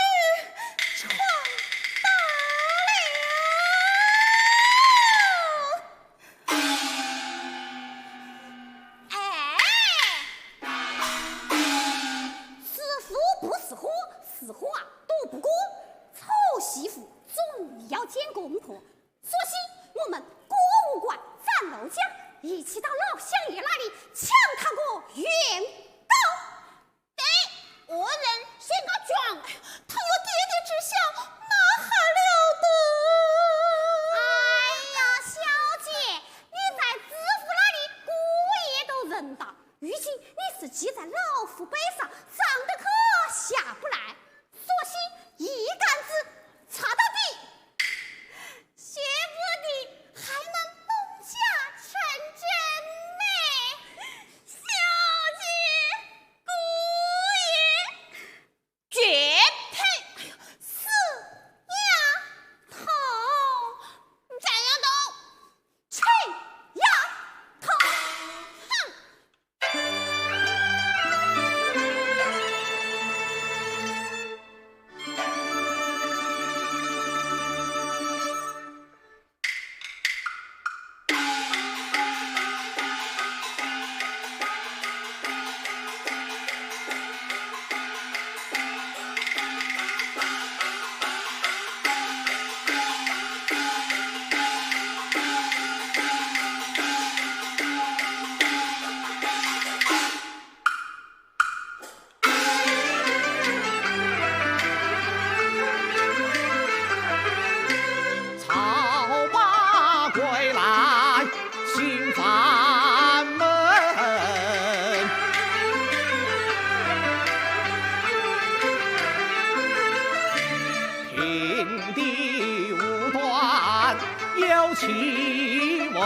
奇闻。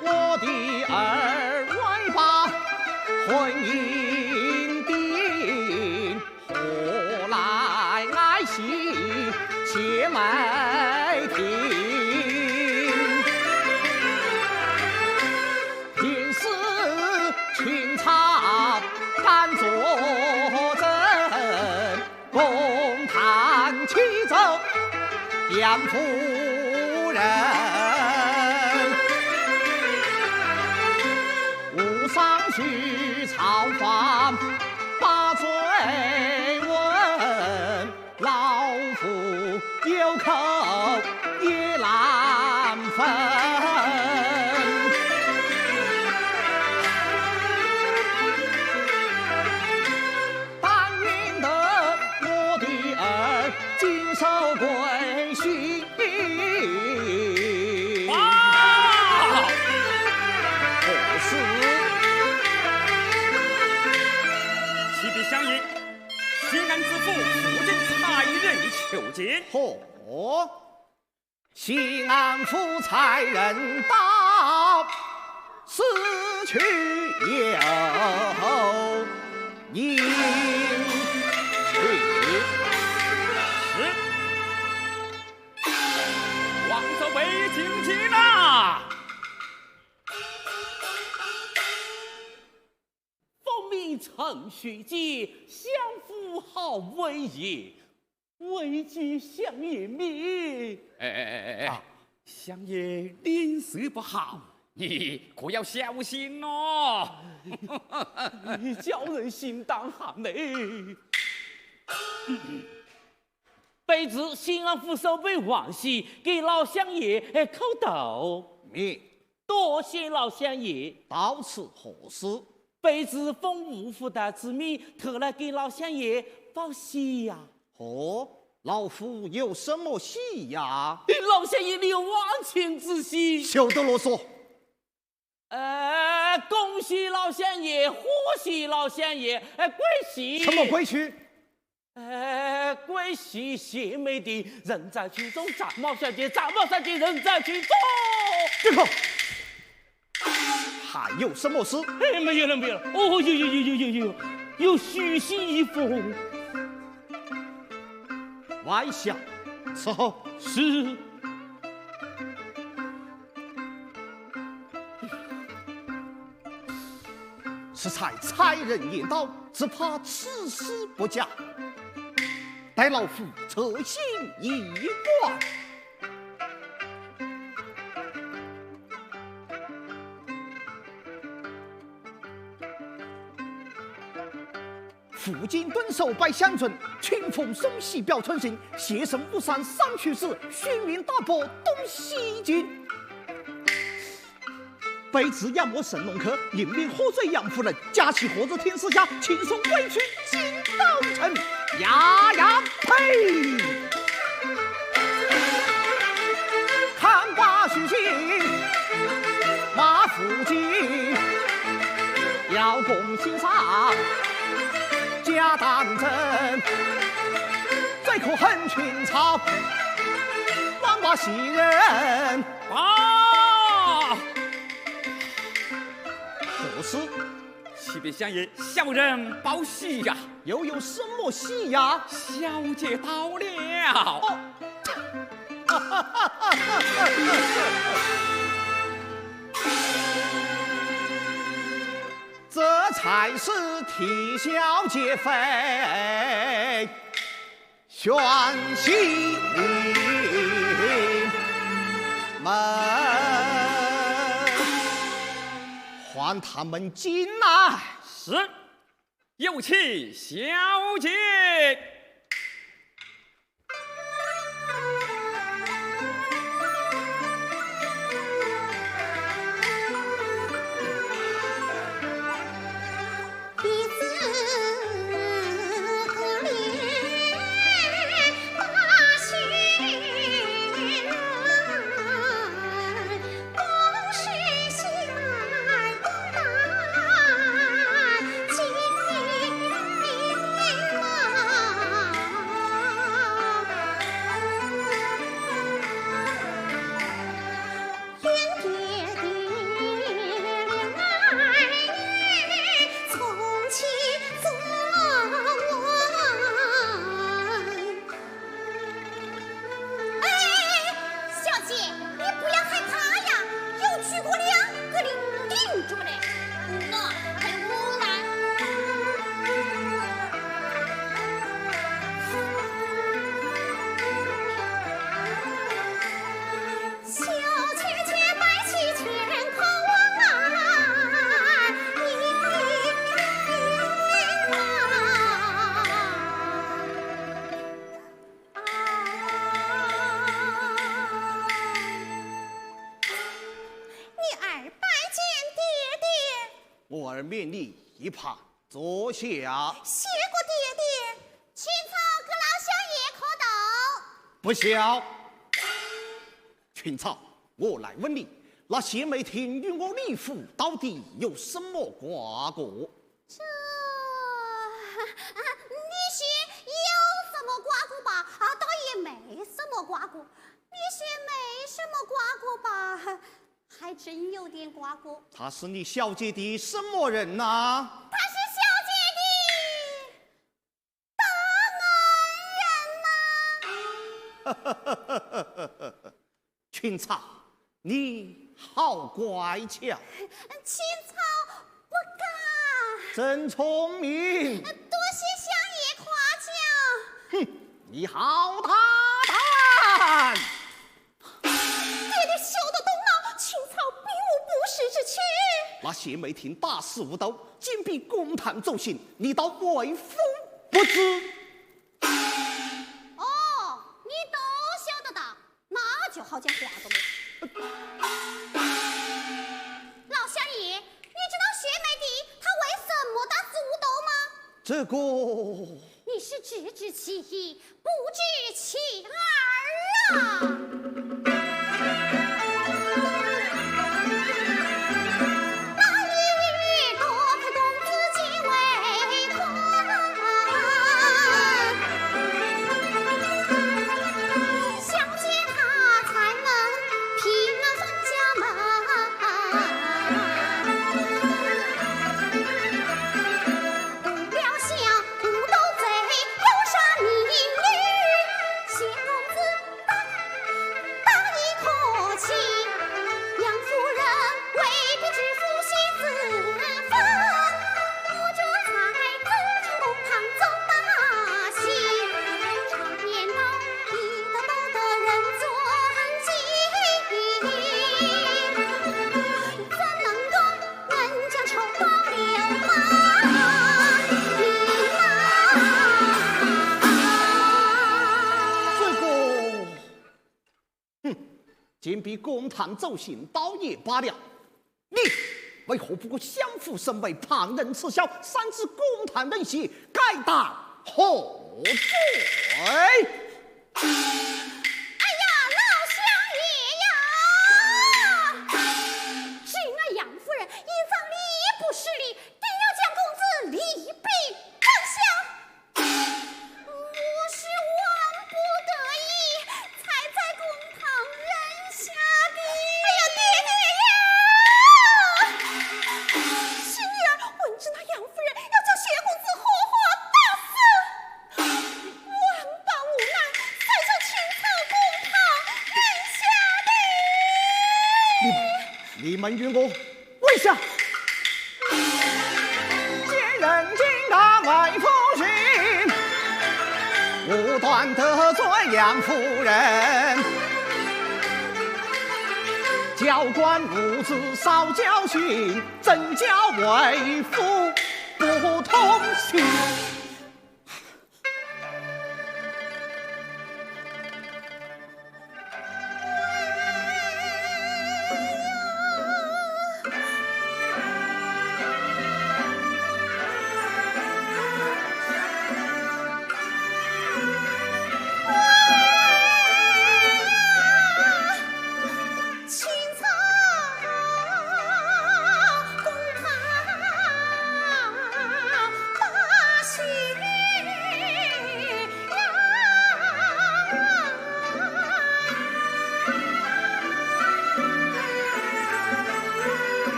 我的儿，快把婚姻定，何来爱惜姐妹情？ 平时情操敢作证，公堂起奏杨夫人。无上去朝房把罪问， 老夫有口也难分。但愿得我的儿，今受贵婿。啊！何事？启禀相爷， 新安知府府尹差人求见。哦，新安府差人到，此去有因。是。王守备请进啊！ 奉命呈许见，相府好威仪，未见相爷面。哎哎哎哎哎，啊。相爷脸色不好，你可要小心哦。你叫人心当寒呢。卑职新安府守备王喜，给老相爷，哎，叩头。你 多谢老相爷。到此何事？卑职奉吴府的之命，特来给老相爷报喜呀。哦，老夫有什么喜呀？老相爷，你有万千之喜。休得啰嗦。呃，恭喜老相爷，贺喜老相爷，哎，贵喜。什么贵喜？ 哎，贵喜谢媒的，人在群中，长毛小姐，长毛小姐，人在群中。这个还有什么事？哎，没有了，没有了。哦，有有有有有有，有许信一封。慢下，伺候。是。 适才差人言道，只怕此事不假，待老夫侧行一观。府尹顿首拜相准，清风送喜表春情，谢圣无山三去时，虚名大破东西京。 卑职杨某沈龙客，领兵贺岁杨夫人，驾起火车天师下，轻送贵婿进京城。呀呀呸！看罢许信，骂夫君，邀功请赏，假当真，最可恨群臣，乱骂戏人。 啊！何事？启禀相爷，小人报喜呀。又有什么喜呀？小姐到了。哦。这才是啼笑皆非。 选西门，唤他们进来。是，有请小姐。我儿免礼一旁坐下。谢过爹爹，青草跟老相爷磕头。不孝。青草，我来问你，那谢美婷与我李府到底有什么瓜葛？这，啊，你说有什么瓜葛吧？啊，倒也没什么瓜葛。你说没什么瓜葛吧？还真有点瓜葛。她是你小姐的什么人呐？她是小姐的大恩人呐。青草，你好乖巧。青草不敢。真聪明。多谢相爷夸奖。哼，你好大胆。爹爹休得动怒，青草并无不是之情。那谢美婷大事无头，竟比公堂奏刑，你倒为夫不知。哦，你都晓得的，那就好讲话的了。老相爷，你知道谢美婷她为什么大事无头吗？这个……你是只知其一，不知其二啊！这个，哼，竟比公堂奏刑倒也罢了，你为何不顾相府声威，旁人耻笑，擅自公堂论刑，该打何罪？哎呀，老相爷呀！这个杨夫人，因防你不失礼，定要将公子礼毕。 殿下，我是万不得已才在公堂认下的。哎呀，爹爹呀！是女儿闻知那杨夫人要将谢公子活活打死，万般无奈，才从青草公堂认下的。你们，你们与我 跪下！贱人竟敢为夫行，无端得罪杨夫人。教官无知少教训，怎教为夫不通情？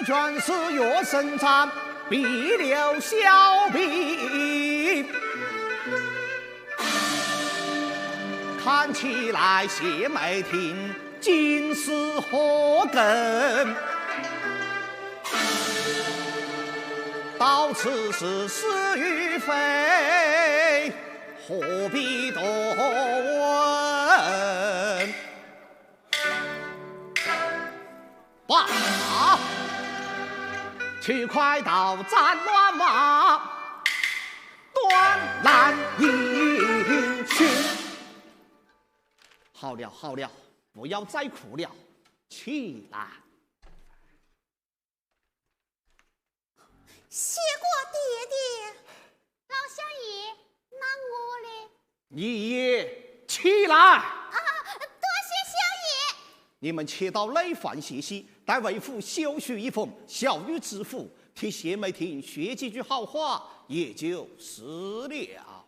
全是药神参，比了小病。看起来谢美婷竟是祸根，到此事是与非，何必多问？ 罢，去快刀斩乱麻，断然一去。好了，好了，不要再哭了，起来。 谢过爹爹。老相爷，那我嘞？你也起来。啊，多谢相爷。你们且到内房歇息，待为父修书一封，小谕知府，替谢美婷说几句好话，也就是了。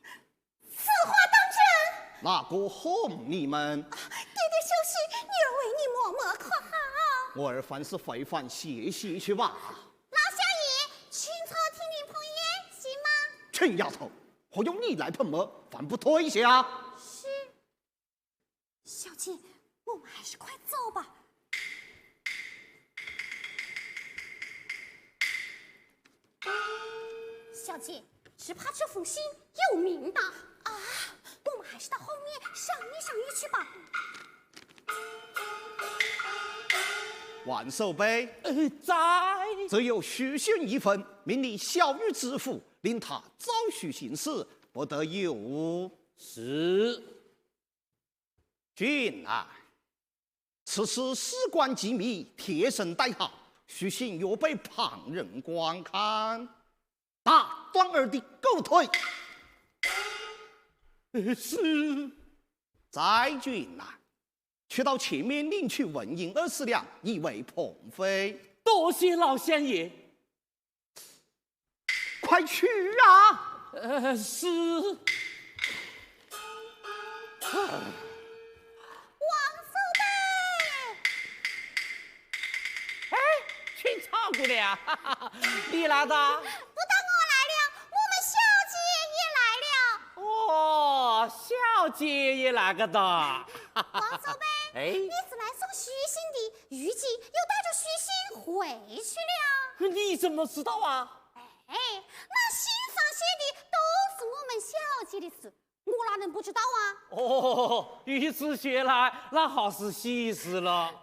此话当真？哪个哄你们？爹爹休息，女儿为你默默可好？我儿凡事非烦，歇息去吧。老相爷，请坐，听凭风言，行吗？笨丫头，还用你来碰么？还不退下？是。小姐，我们还是快走吧。 小姐，只怕这封信有名堂。啊，我们还是到后面赏一赏一去吧。王守备，呃，在。只有书信一封，命你小谕知府，令他照书行事，不得有误。是。 君来，此事事关机密，贴身带好，书信若被旁人观看，打断尔的狗腿。呃，是。再君来，去到前面领取纹银二十两，以为旁费。多谢老相爷。 快去啊！呃，是。王守备。哎，请唱过来啊！你来的？不但我来了，我们小姐也来了。哦，小姐也来个的。王守备，哎。你是来送书信的， 预计又带着书信回去了。你怎么知道啊？哎，那信上写的都是我们小姐的事，我哪能不知道啊？哦，如此说来，那好是喜事了。那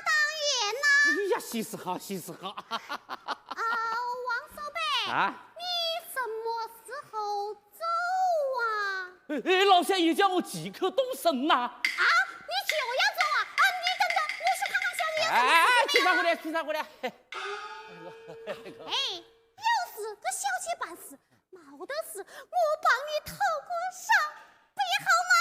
当然啦。哎呀，喜事好，喜事好。啊，王守备，啊？你什么时候 走啊？哎，哎，老相爷叫我即刻动身呐。啊，你就要走啊？啊，你等等，我去看看小姐有什么事情没有。哎，请上过来，请上过来。哎，要是个小姐办事，没得事，我帮你讨个啥，不也好吗？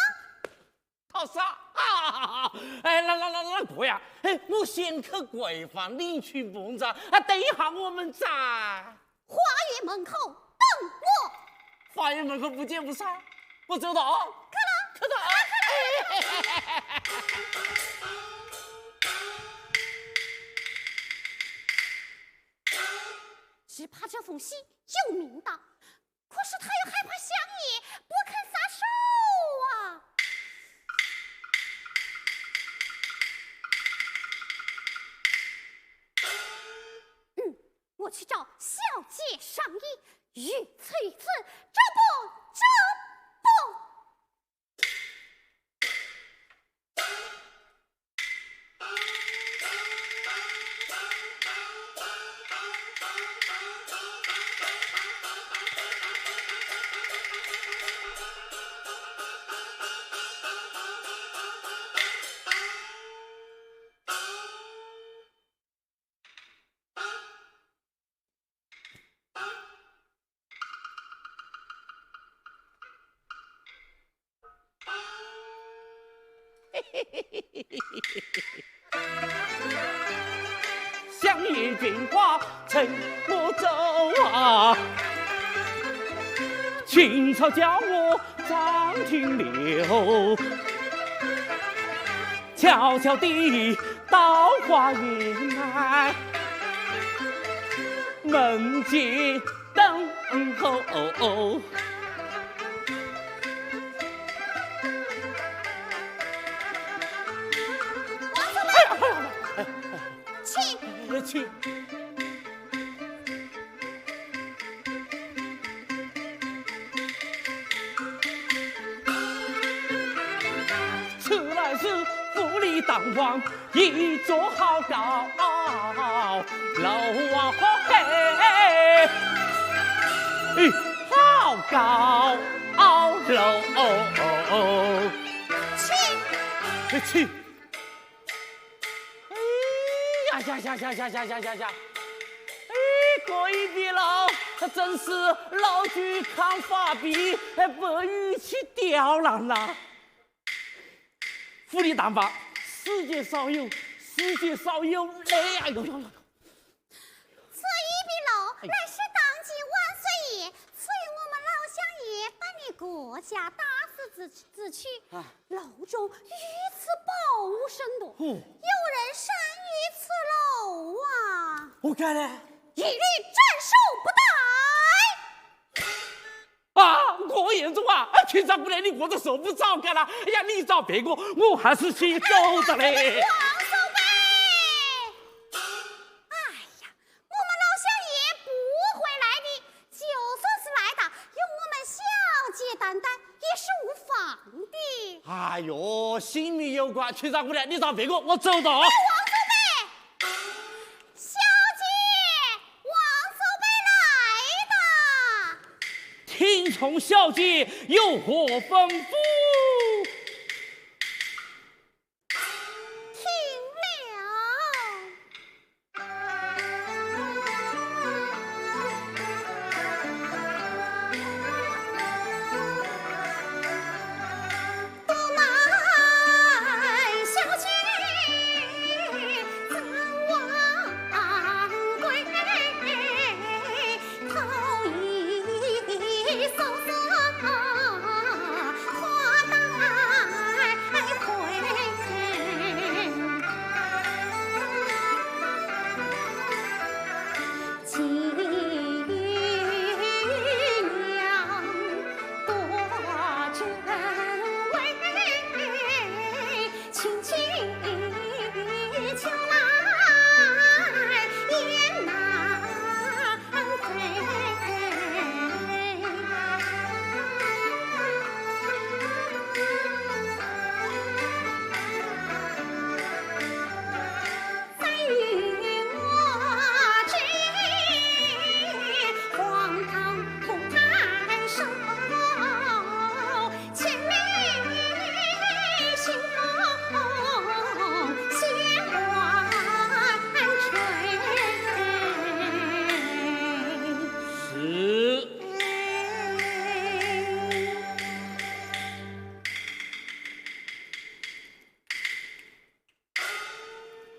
讨啥？啊，哎，那，那，那，那个呀，哎，我先去闺房领取奉诏，啊，等一下我们再。 花园门口等我。花园门口不见不散，我走了啊。快了，快了。只怕这封信有名堂，可是他又害怕相爷不肯撒手啊。 我去找小姐商议，如此如此，这不，这不。相爷见驾趁我走啊，轻车叫我暂停留，悄悄地到花园来。本街等候。请。请。此乃是富丽堂皇一座好高楼啊，嘿，好高楼。请。请。哎呀呀呀呀呀呀呀呀呀！哎，隔壁老，他真是老酒扛把臂，还不与其刁难呐。富丽堂皇，世界少有，世界少有。哎呀呦呦呦！这一爿楼乃是当今万岁爷赐予我们老相爷办理国家大事之之处，啊楼中如此宝物甚多，哦有人擅于此楼啊，我看呢？一律斩首不贷。啊，我严重啊！啊，局长，不然你我的手不照干了。哎呀，你找别个，我还是先走的嘞。王守备，哎呀，我们老相爷不会来的，就算是来的，有我们小姐担当也是无妨的。哎呦，性命攸关，局长，不然你找别个，我走的。王守备，小姐，王守备来的。听从小姐，有何吩咐？听了。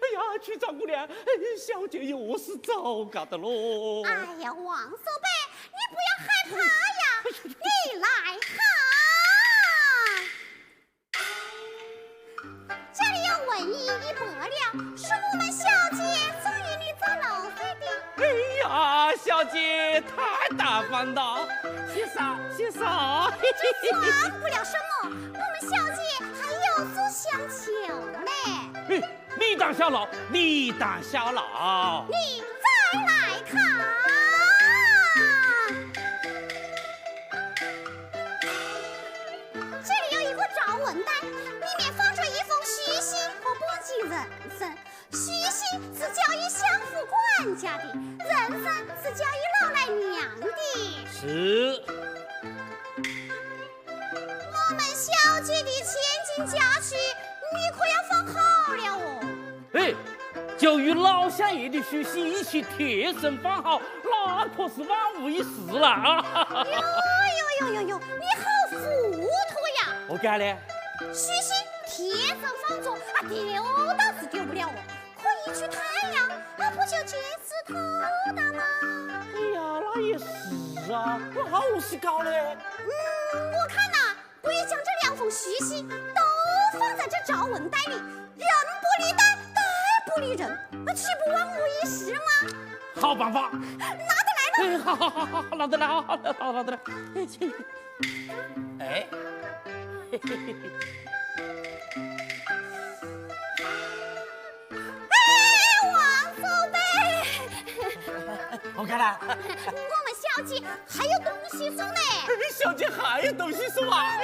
哎呀，局长，不然，哎，小姐又是走嘎的喽。哎呀，王守备，你不要害怕呀，你来看。这里有文银一百两，是我们小姐送与你做路费的。哎呀，小姐太大方了，谢谢，谢谢。这算不了什么，我们小姐还有所相求呢。哎，你当效劳，你当效劳。你再来看。这里有一个招魂袋，里面放着一封书信和半斤人参。书信是交与相府管家的，人参是交与老来娘的。是。我们小姐的千金佳期，你可要放好了哦。 哎，交与老相爷的书信一起贴身放好，那可是万无一失了啊！哟哟哟哟哟，你好糊涂呀！我讲嘞，书信贴身放着啊，丢倒是丢不了哦，可以去太阳，那不就借此透的吗？哎呀，那也是啊，那好是搞嘞。嗯，我看呐， 不如将这两封书信都放在这招魂袋里，人不离袋，袋不理人，岂不忘我一时吗？好办法。拿得来呢。哎，好好好好，拿得来，好好好，拿得来。哎，哎，王祖辈，好看啦。我们小姐还有东西送呢。小姐还有东西送啊？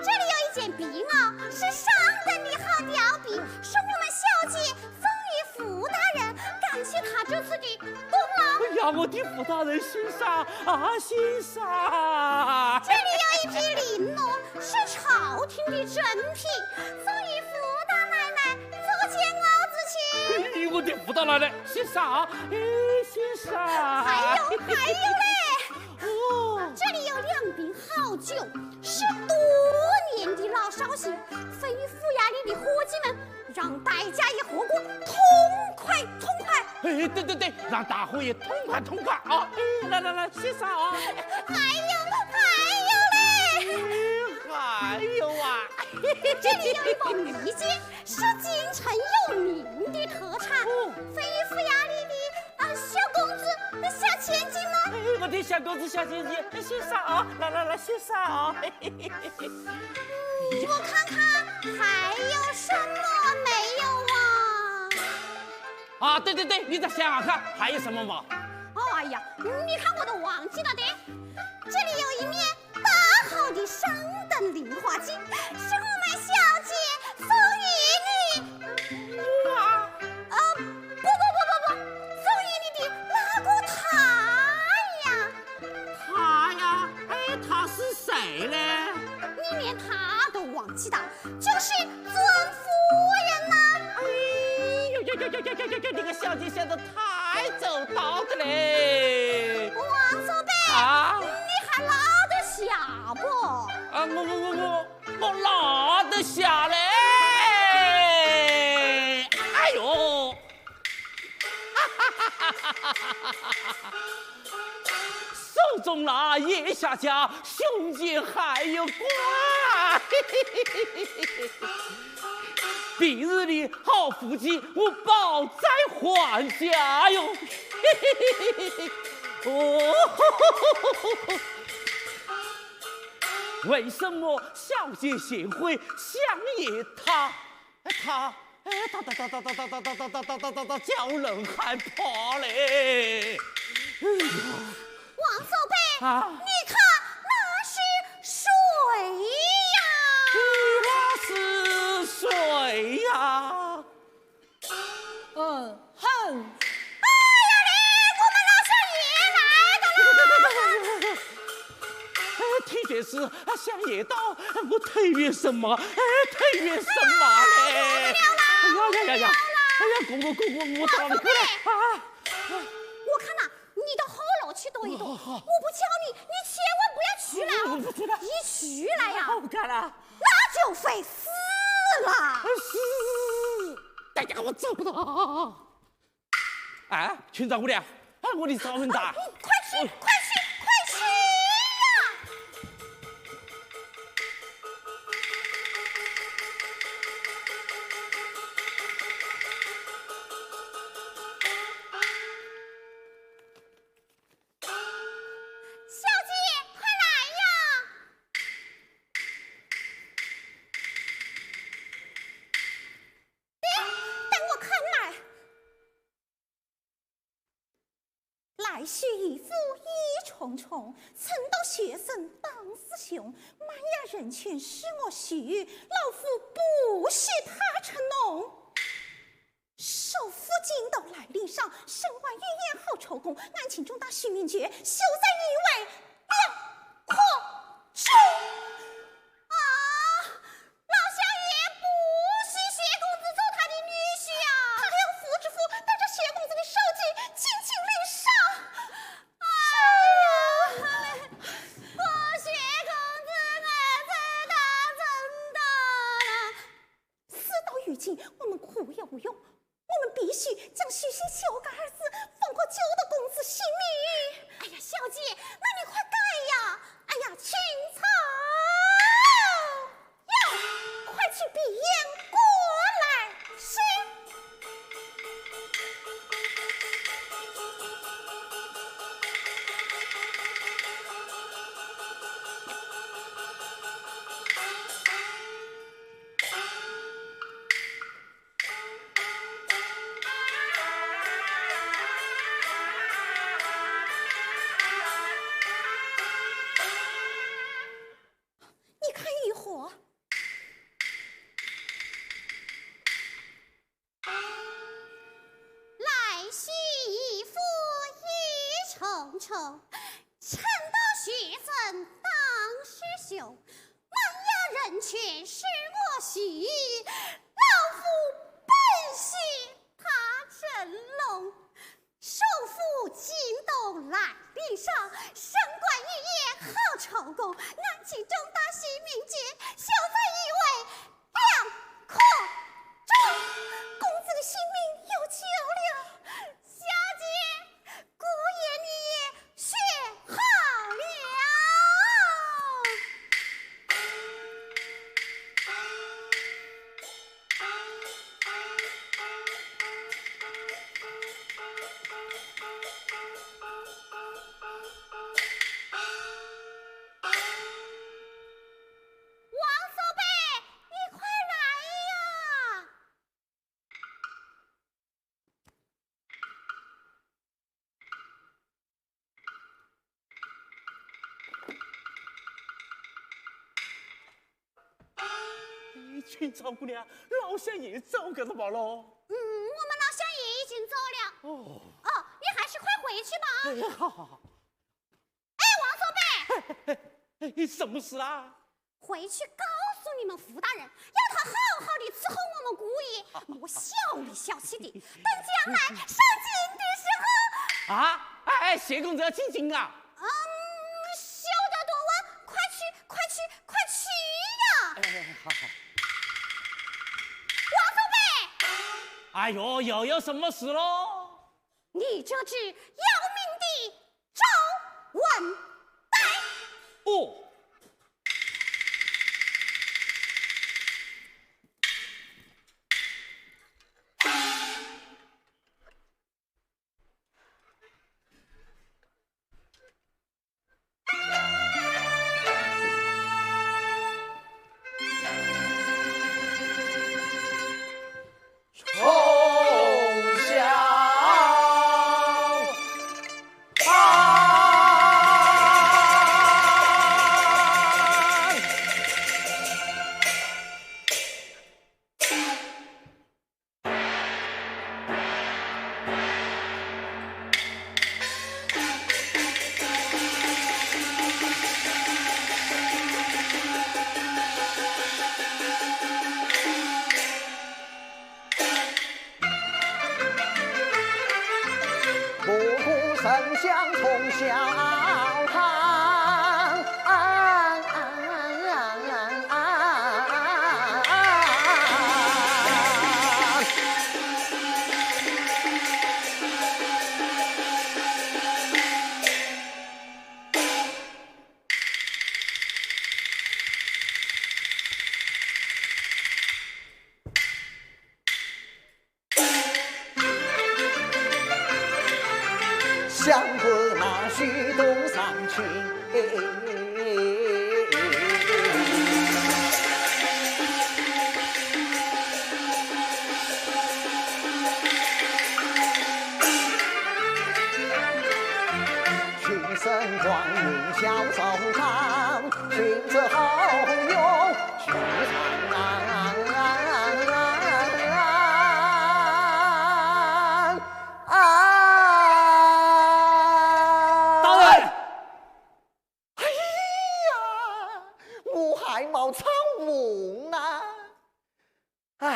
这里有一件皮袄，是上等的好貂皮，是我们小姐赠与福大人，感谢他这次的功劳。哎呀，我的福大人欣赏啊，欣赏。这里有一批绫罗，是朝廷的珍品，赠与福大奶奶做件袄子去。哎，我的福大奶奶欣赏啊，哎，欣赏。还有，还有嘞。哦，这里有两瓶好酒，是多年的老绍兴，吩咐衙里的伙计们，让大家一伙伙痛快痛快。哎，对对对，让大伙也痛快痛快啊！哎，来来来，欣赏啊！还有，还有嘞！哎，还有啊！这里有一包蜜饯，是京城有名的特产，哦，吩咐衙里的啊，小公子，小千金吗？哎，我的小公子小千金，欣赏啊！来来来，欣赏啊！我看看还有什么没有啊？啊，对对对，你再想想看，还有什么吗？哎呀，你看我都忘记了的。这里有一面大好的上等绫花巾，是我们小姐送与你。哇！呃，不不不不不，送与你的那个他呀。他呀？哎，他是谁嘞？你连他都忘记了，就是尊夫人呐。哎呦呦呦呦呦呦呦，这个小姐想的太周到的嘞。王祖辈，啊？你还拉得下不？啊，我我我我我拉得下嘞！哎呦！手中拿，眼下家，胸前还有挂。平日里好福气，我保灾还家哟。哦，为什么小姐贤惠，相爷他，他，哎，他他他他他他他他他他他叫人害怕嘞！哎呀！王祖辈，啊，你看那是谁呀？那是谁呀？嗯哼。哎呀嘞，我们老相爷来的啦！哎，听见是啊，相爷到，我推远什么？哎，推远什么嘞？哎呀呀呀呀！哎呀，公公公公，我到了，快来啊！我看呐，你到后楼去躲一躲，哦，好。我不叫你，你千万不要出来哦。我不出来。一出来呀，我不敢了。那就会死了。死！哎呀，我找不到。哎，寻找不了。哎，我的找不到。快去，快去，快去呀！小姐，快来呀！等我看来。来时一副衣重重，穿到学生当自雄。满眼人前是我许，老夫不许他成龙。 手扶金刀来领赏，身怀玉燕好钳工，案情重大须明决，休再以为两可中。啊，老相爷不许谢公子做他的女婿啊！他要夫之妇，带着谢公子的首级进京领赏。啊，谢公子，我知道，知道了。 事到如今，我们哭也无用，我们必须将许仙交给儿子，方可救得公子性命。哎呀，小姐，那你快改呀！哎呀，青草呀，快去变卦。臣道学生当世雄，门下人却是我戏，老夫本是他成龙。首富京东来历上，升官一夜好成功，南京中大喜名节，小姐一位两可中，公子的性命有救了。小姐，姑爷你也学好了。王守备，你快来呀！哎，今朝姑娘，老相爷走个什么咯？嗯，我们老相爷已经走了。哦。哦，你还是快回去吧。哎，好好好。哎，王守备！哎，哎，哎，什么事啊？回去告诉你们福大人，要他好好地伺候我们姑爷，莫小里小气的，等将来上京的时候。啊，哎，哎，谢公子要进京啊？嗯，休得多问，快去，快去，快去呀！哎，哎，哎，好，好。王守备！哎呦，又有什么事咯？你这只要命的赵文呆！哦。大人！哎呀，我还没唱完啊！哎，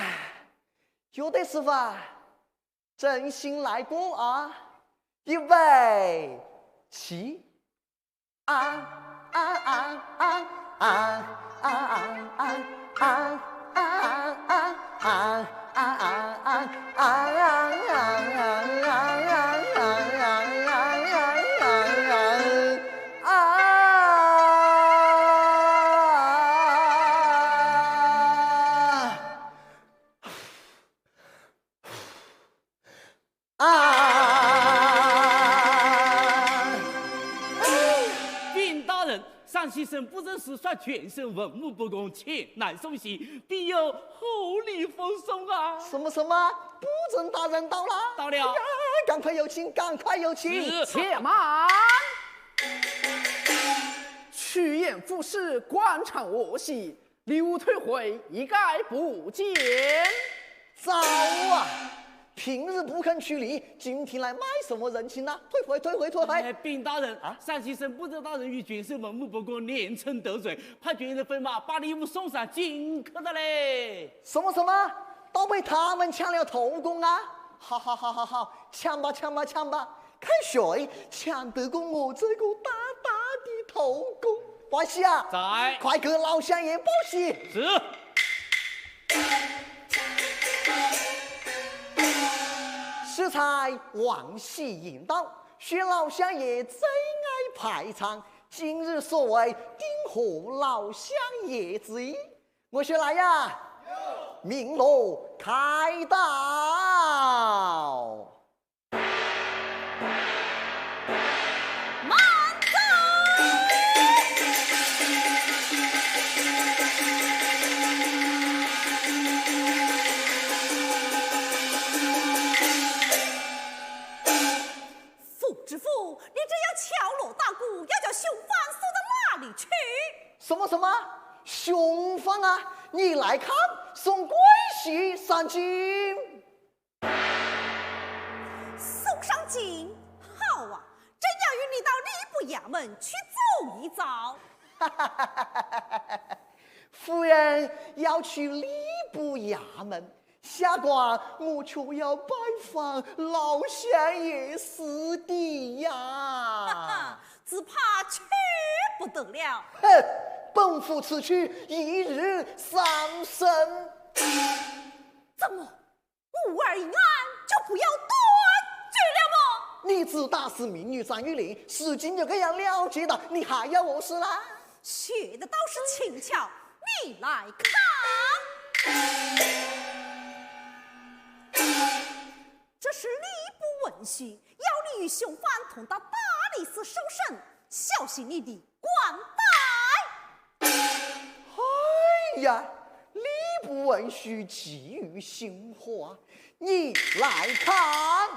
有的是吧？ 真心来过啊，预备起。啊！禀大人，山西省布政使率全省文武百官前来送信，必有厚礼奉送啊！什么什么？布政大人到了？到了。哎呀，赶快有请，赶快有请！是。且慢！去年府使官船获悉， 礼物退回，一概不见。糟啊！平日不肯拘礼，今天来卖什么人情呢？退回，退回，退回！哎，禀大人，啊山西省布政大人与郡守们谋不过，连城得罪，派军人飞马把礼物送上京去的嘞。什么什么？都被他们抢了头功啊！好好好好好，抢吧抢吧抢吧，看谁抢得过我这个大大的头功！关喜啊，在。快给老相爷报喜！是。适才王喜言道，许老相爷最爱排场，今日所为，定合老相爷之意。我说来呀，鸣锣开道。慢走！富知府，你这样敲锣打鼓，要叫凶犯送到哪里去？什么什么？凶犯啊！你来看，送关喜上京。送上京？好啊，朕要与你到吏部衙门去走一遭。夫人要去吏部衙门，下官我就要拜访老相爷师弟呀。只怕去不得了。哼，本府此去一日三省。怎么，武二一案就不要断绝了吗？你知大司民女张玉玲，事情就这样了结的，你还要我说啦？学的倒是轻巧，你来看。这是吏部文书，要你与凶犯同到大理寺受审，小心你的官拜。哎呀，吏部文书寄予新华，你来看。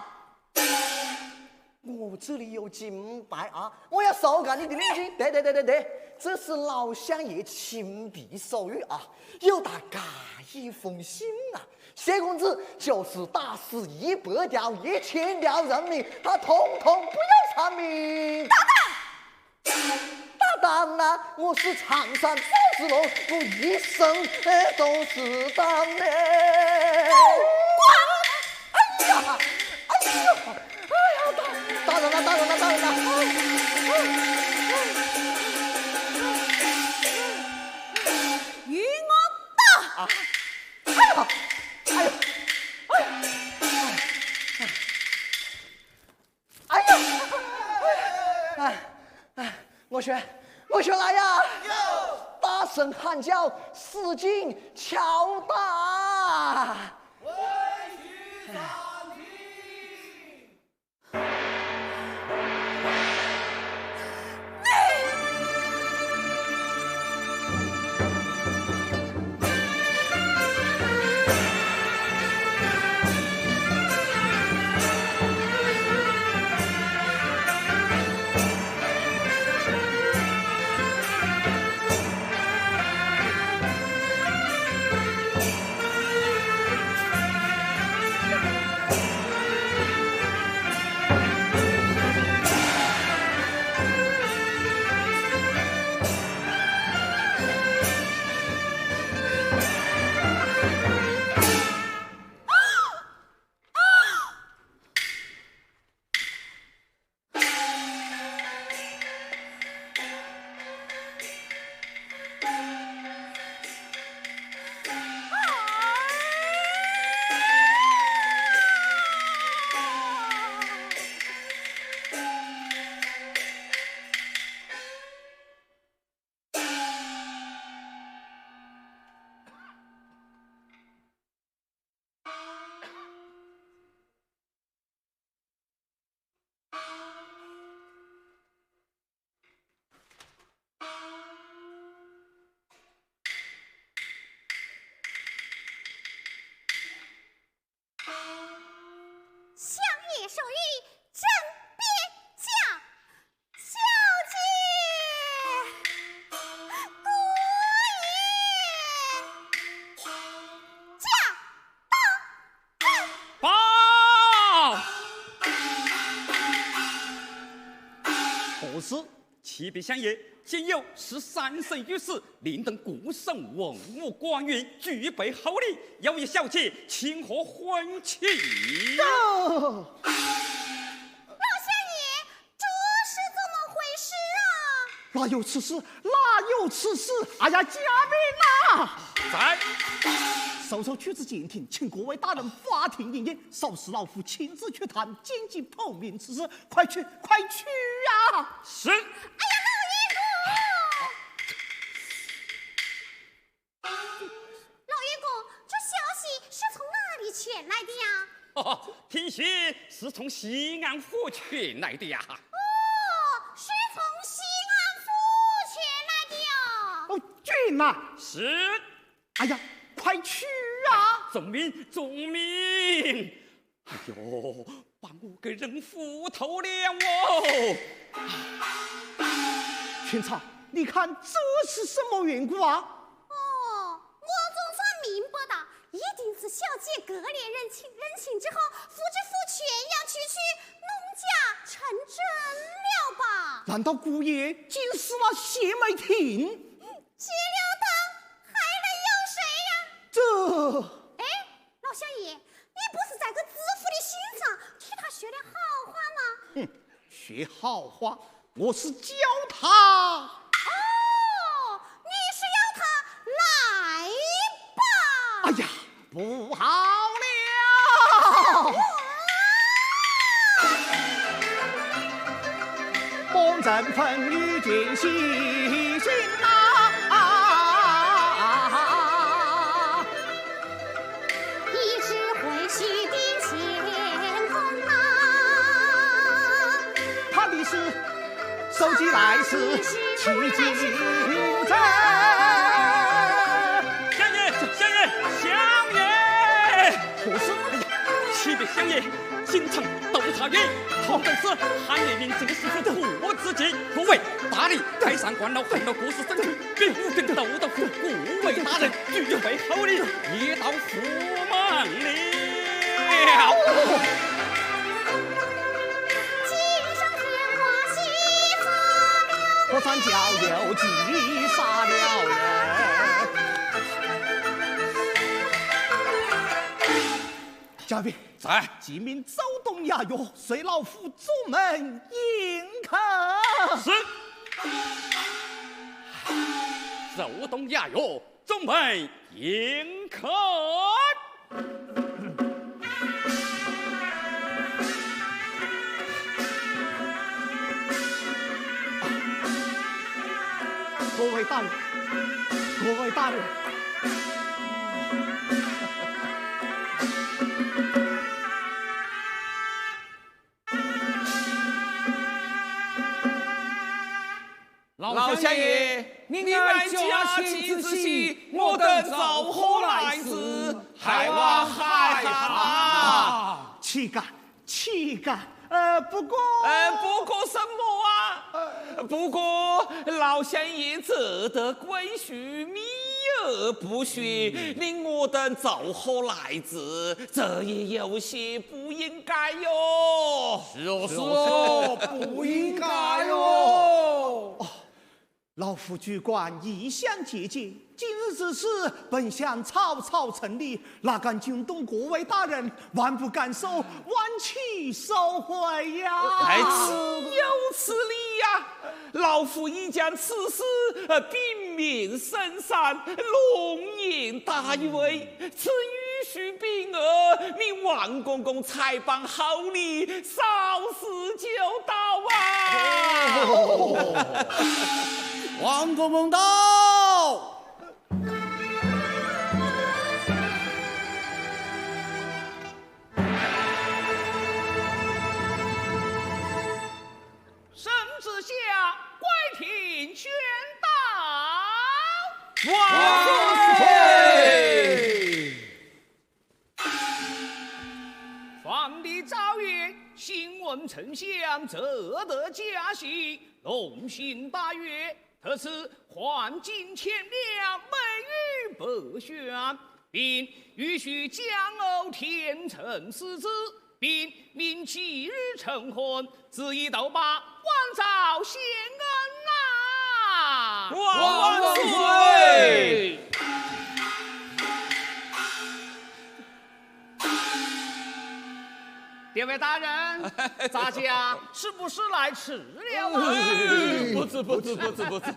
我这里有金牌啊，我要收看你的领巾。对对对对对，这是老相爷亲笔手谕啊，要打这一封信啊。谢公子就是打死一百条、一千条人命，他统统不要偿命。大胆！大胆呐、我是常山赵子龙，我一生哎都是胆的。哎呀，哎呀，哎呀，大大人呐，大人呐，大人呐！与我打！啊，哎呀，哎呀，哎呀！哎呀，哎，哎，我说，我说来呀！大声喊叫，使劲敲打！是，启禀相爷，今有十三省御史，领等各省文武官员，举杯厚礼，邀请小姐庆贺婚期。老相爷，这是怎么回事啊？哪有此事？哪有此事？哎呀，救命啊！在。速速取此简帖，请各位大人法庭应验，稍时老夫亲自去探，紧急破明此事。快去，快去呀！是。哎呀，老爷公，老爷公，这消息是从哪里传来的呀？哦，听说是从西安府传来的呀。哦，是从西安府传来的呀。哦，君呐。是。哎呀，快去啊！遵命，遵命。哎呦，把我给人糊涂了哦！群草，你看这是什么缘故啊？哦，我总算明白了，一定是小姐割了人情，人情之后，夫之夫全要区区弄假成真了吧？难道姑爷竟是那谢美婷？谢了她，还能有谁呀？这……哎，老相爷，你不是在个知府的信上替他说了好话吗？哼，说好话，我是叫他。哦，你是要他来吧？哎呀，不好了！梦人分与君西行啊。一直回去的天空啊。怕的是手机来时去进城。相爷，相爷，相爷！何事？启禀相爷，京城督察院通知是，韩月明这个时候不知情，各位大人，该上官老汉老过失深重。 禀五更都督府各位大人，举杯厚礼，一道府门了。我三脚有几杀了人。嘉宾，在，即命周东押押，随老夫中门迎客。是。 走东押押，中门迎客。各位大人，各位大人。老相爷，你们家亲之喜，我等早好来迟，还望海涵啊！岂敢，岂敢，呃，不过……呃，不过什么啊？不过老相爷只得规矩，秘而不宣，令我等早好来迟，这也有些不应该哟。是哦，是哦，不应该哟。 老夫居官一向节俭，今日之事本想草草成立，哪敢惊动各位大人，万不敢受，万岂收回呀！哎，岂有此理呀！老夫已将此事禀明圣上，龙颜大悦。 此女婿禀儿，命王公公差办好礼，稍时就到啊。王公公到。圣旨下，跪听宣道。万岁！皇帝诏曰：新闻丞相，奏得加喜，龙心大悦。特此换金千两，美玉百选，并御许江湖天成四子，并命即日成婚，旨意到罢。万岁！列位大人，咱家是不是来迟了啊？不迟不迟不迟不迟。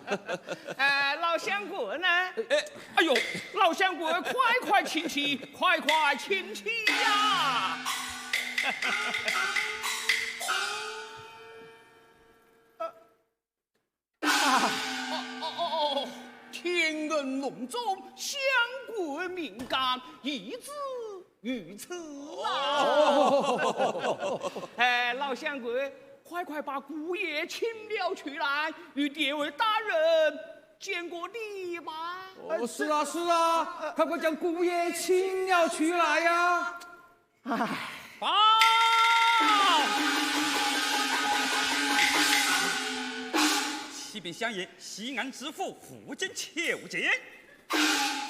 哎，老相公呢？哎，哎呦，老相公，快快请起，快快请起呀！啊，哦哦哦，天恩隆重，相公命干，一直如此啊！哎，老相公，快快把姑爷请了出来，与列位大人见个礼吧。哦，是啊是啊，快快将姑爷请了出来呀！哎，报！启禀相爷，西安知府傅进求见。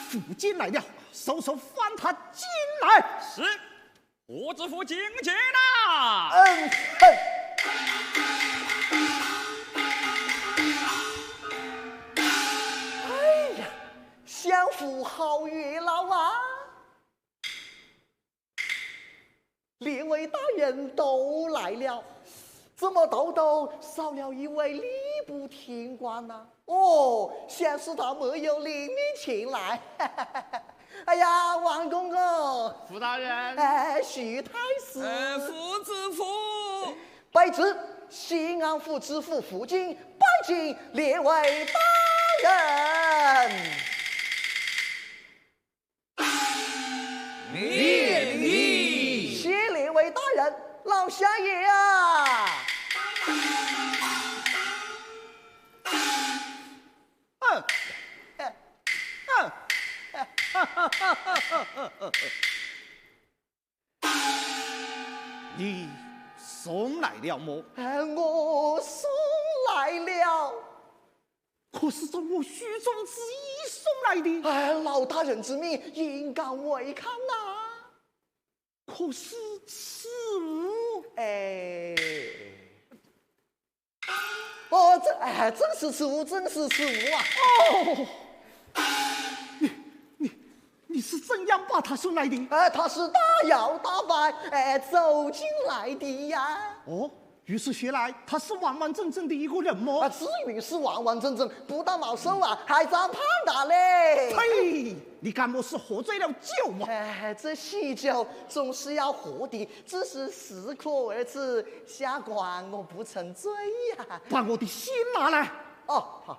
傅进来了，速速唤他进来。是，何知府觐见呐。嗯哼。哎呀，相府好热闹啊！ 列位大人都来了，怎么倒倒少了一位吏部厅官呢？哦，想是他没有领你前来。哎呀，王公公，傅大人，哎，徐太师，哎，傅知府，卑职西安府知府傅进拜见列位大人。 免礼。谢列位大人，老相爷啊！嗯，嗯，你送来了么？哎，我送来了。 可是照我书中之意送来的。哎，老大人之命，应当回看呐。可是此物，哎，哦，这哎，正是此物，正是此物啊！哦，你你你是怎样把它送来的？哎，他是大摇大摆哎走进来的呀。哦， 于是说来，他是完完整整的一个人么？啊，至于是完完整整，不但没有瘦啊，还长胖大嘞。呸！你敢不是喝醉了酒啊？哎，这喜酒总是要喝的，只是适可而止，下官我不曾醉呀。把我的信拿来。哦，好。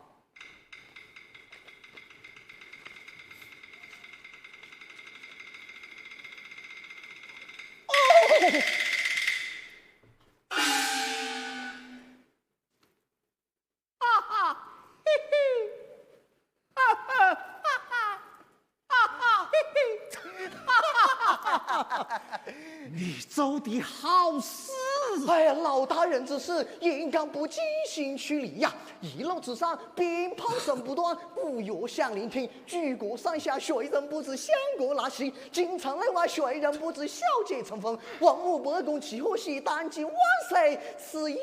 哦。 哈哈，嘿嘿，哈哈哈哈，哈哈，嘿嘿，哈哈哈哈哈。你做的好事！哎呀，老大人之事，应当不近行区礼呀。一路之上，鞭炮声不断，鼓乐响连天，举国上下谁人不知相国来袭，京城内外谁人不知小姐成婚，文武百官齐贺喜，当今万岁赐一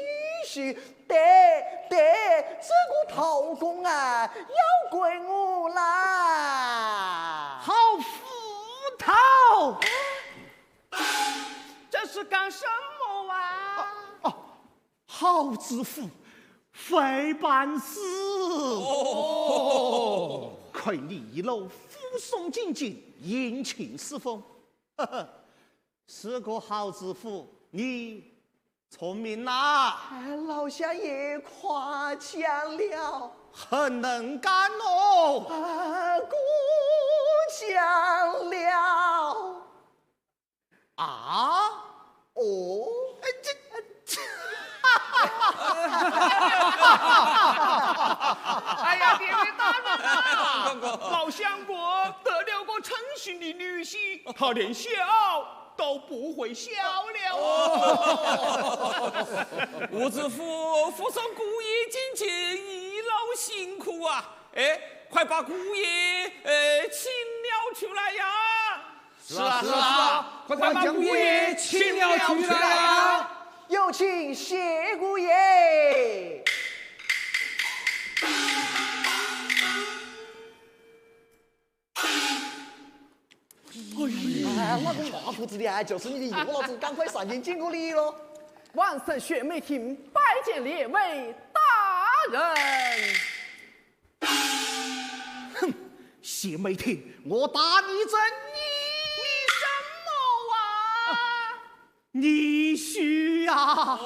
喜。 对对，这个头功啊，要归我啦。好福头！这是干什么啊？哦，好知府，非办事。哦，看你一路护送进京，殷勤侍奉。呵呵，是个好知府，你 聪明呐！哎，老相爷夸奖了。很能干哦。啊，过奖了。啊？哦，哎，这，这，哎呀，列位大人啊，老相公得了个称心的女婿，他连笑 都不会笑了。吴知府护送姑爷进京，一路辛苦啊！哎，快把姑爷呃请了出来呀！是啊是啊，快把姑爷请了出来啊！请谢姑爷。哎，那个麻胡子的，哎，就是你的姨母，老子赶快上前见个礼咯。万岁，雪梅亭拜见列位大人。哼，雪梅亭，我打你这女，你什么啊？女婿呀，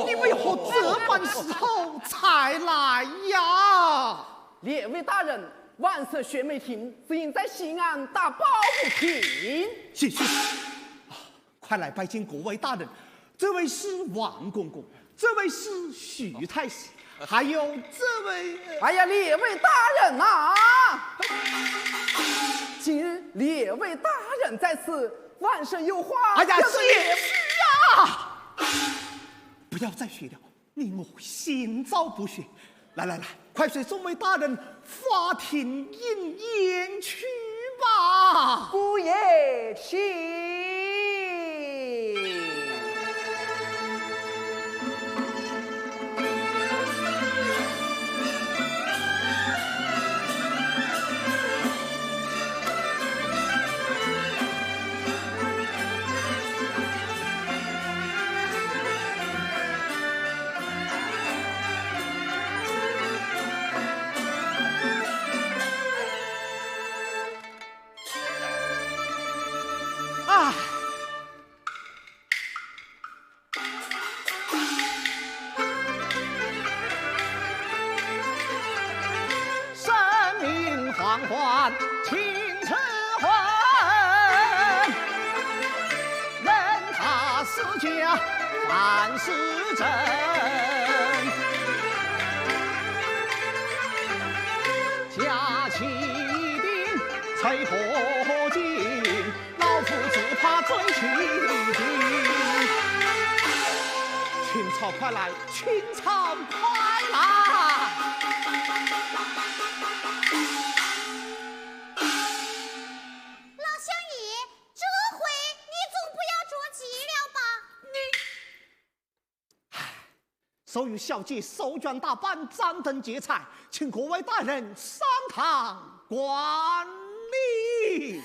你为何这般时候才来呀？列位大人，万岁，雪梅亭只因在西安打抱不平。雪梅亭，快来拜见各位大人，这位是王公公，这位是徐太师，还有这位……哎呀，列位大人呐！今日列位大人在此，晚生有话……哎呀，雪梅亭啊！不要再学了，你我心照不宣。来来来，快随众位大人法庭饮宴去吧。姑爷请。青草快来，青草快来！老相爷，这回你总不要着急了吧？你……所有小姐手卷打扮，张灯结彩，请各位大人上堂观礼。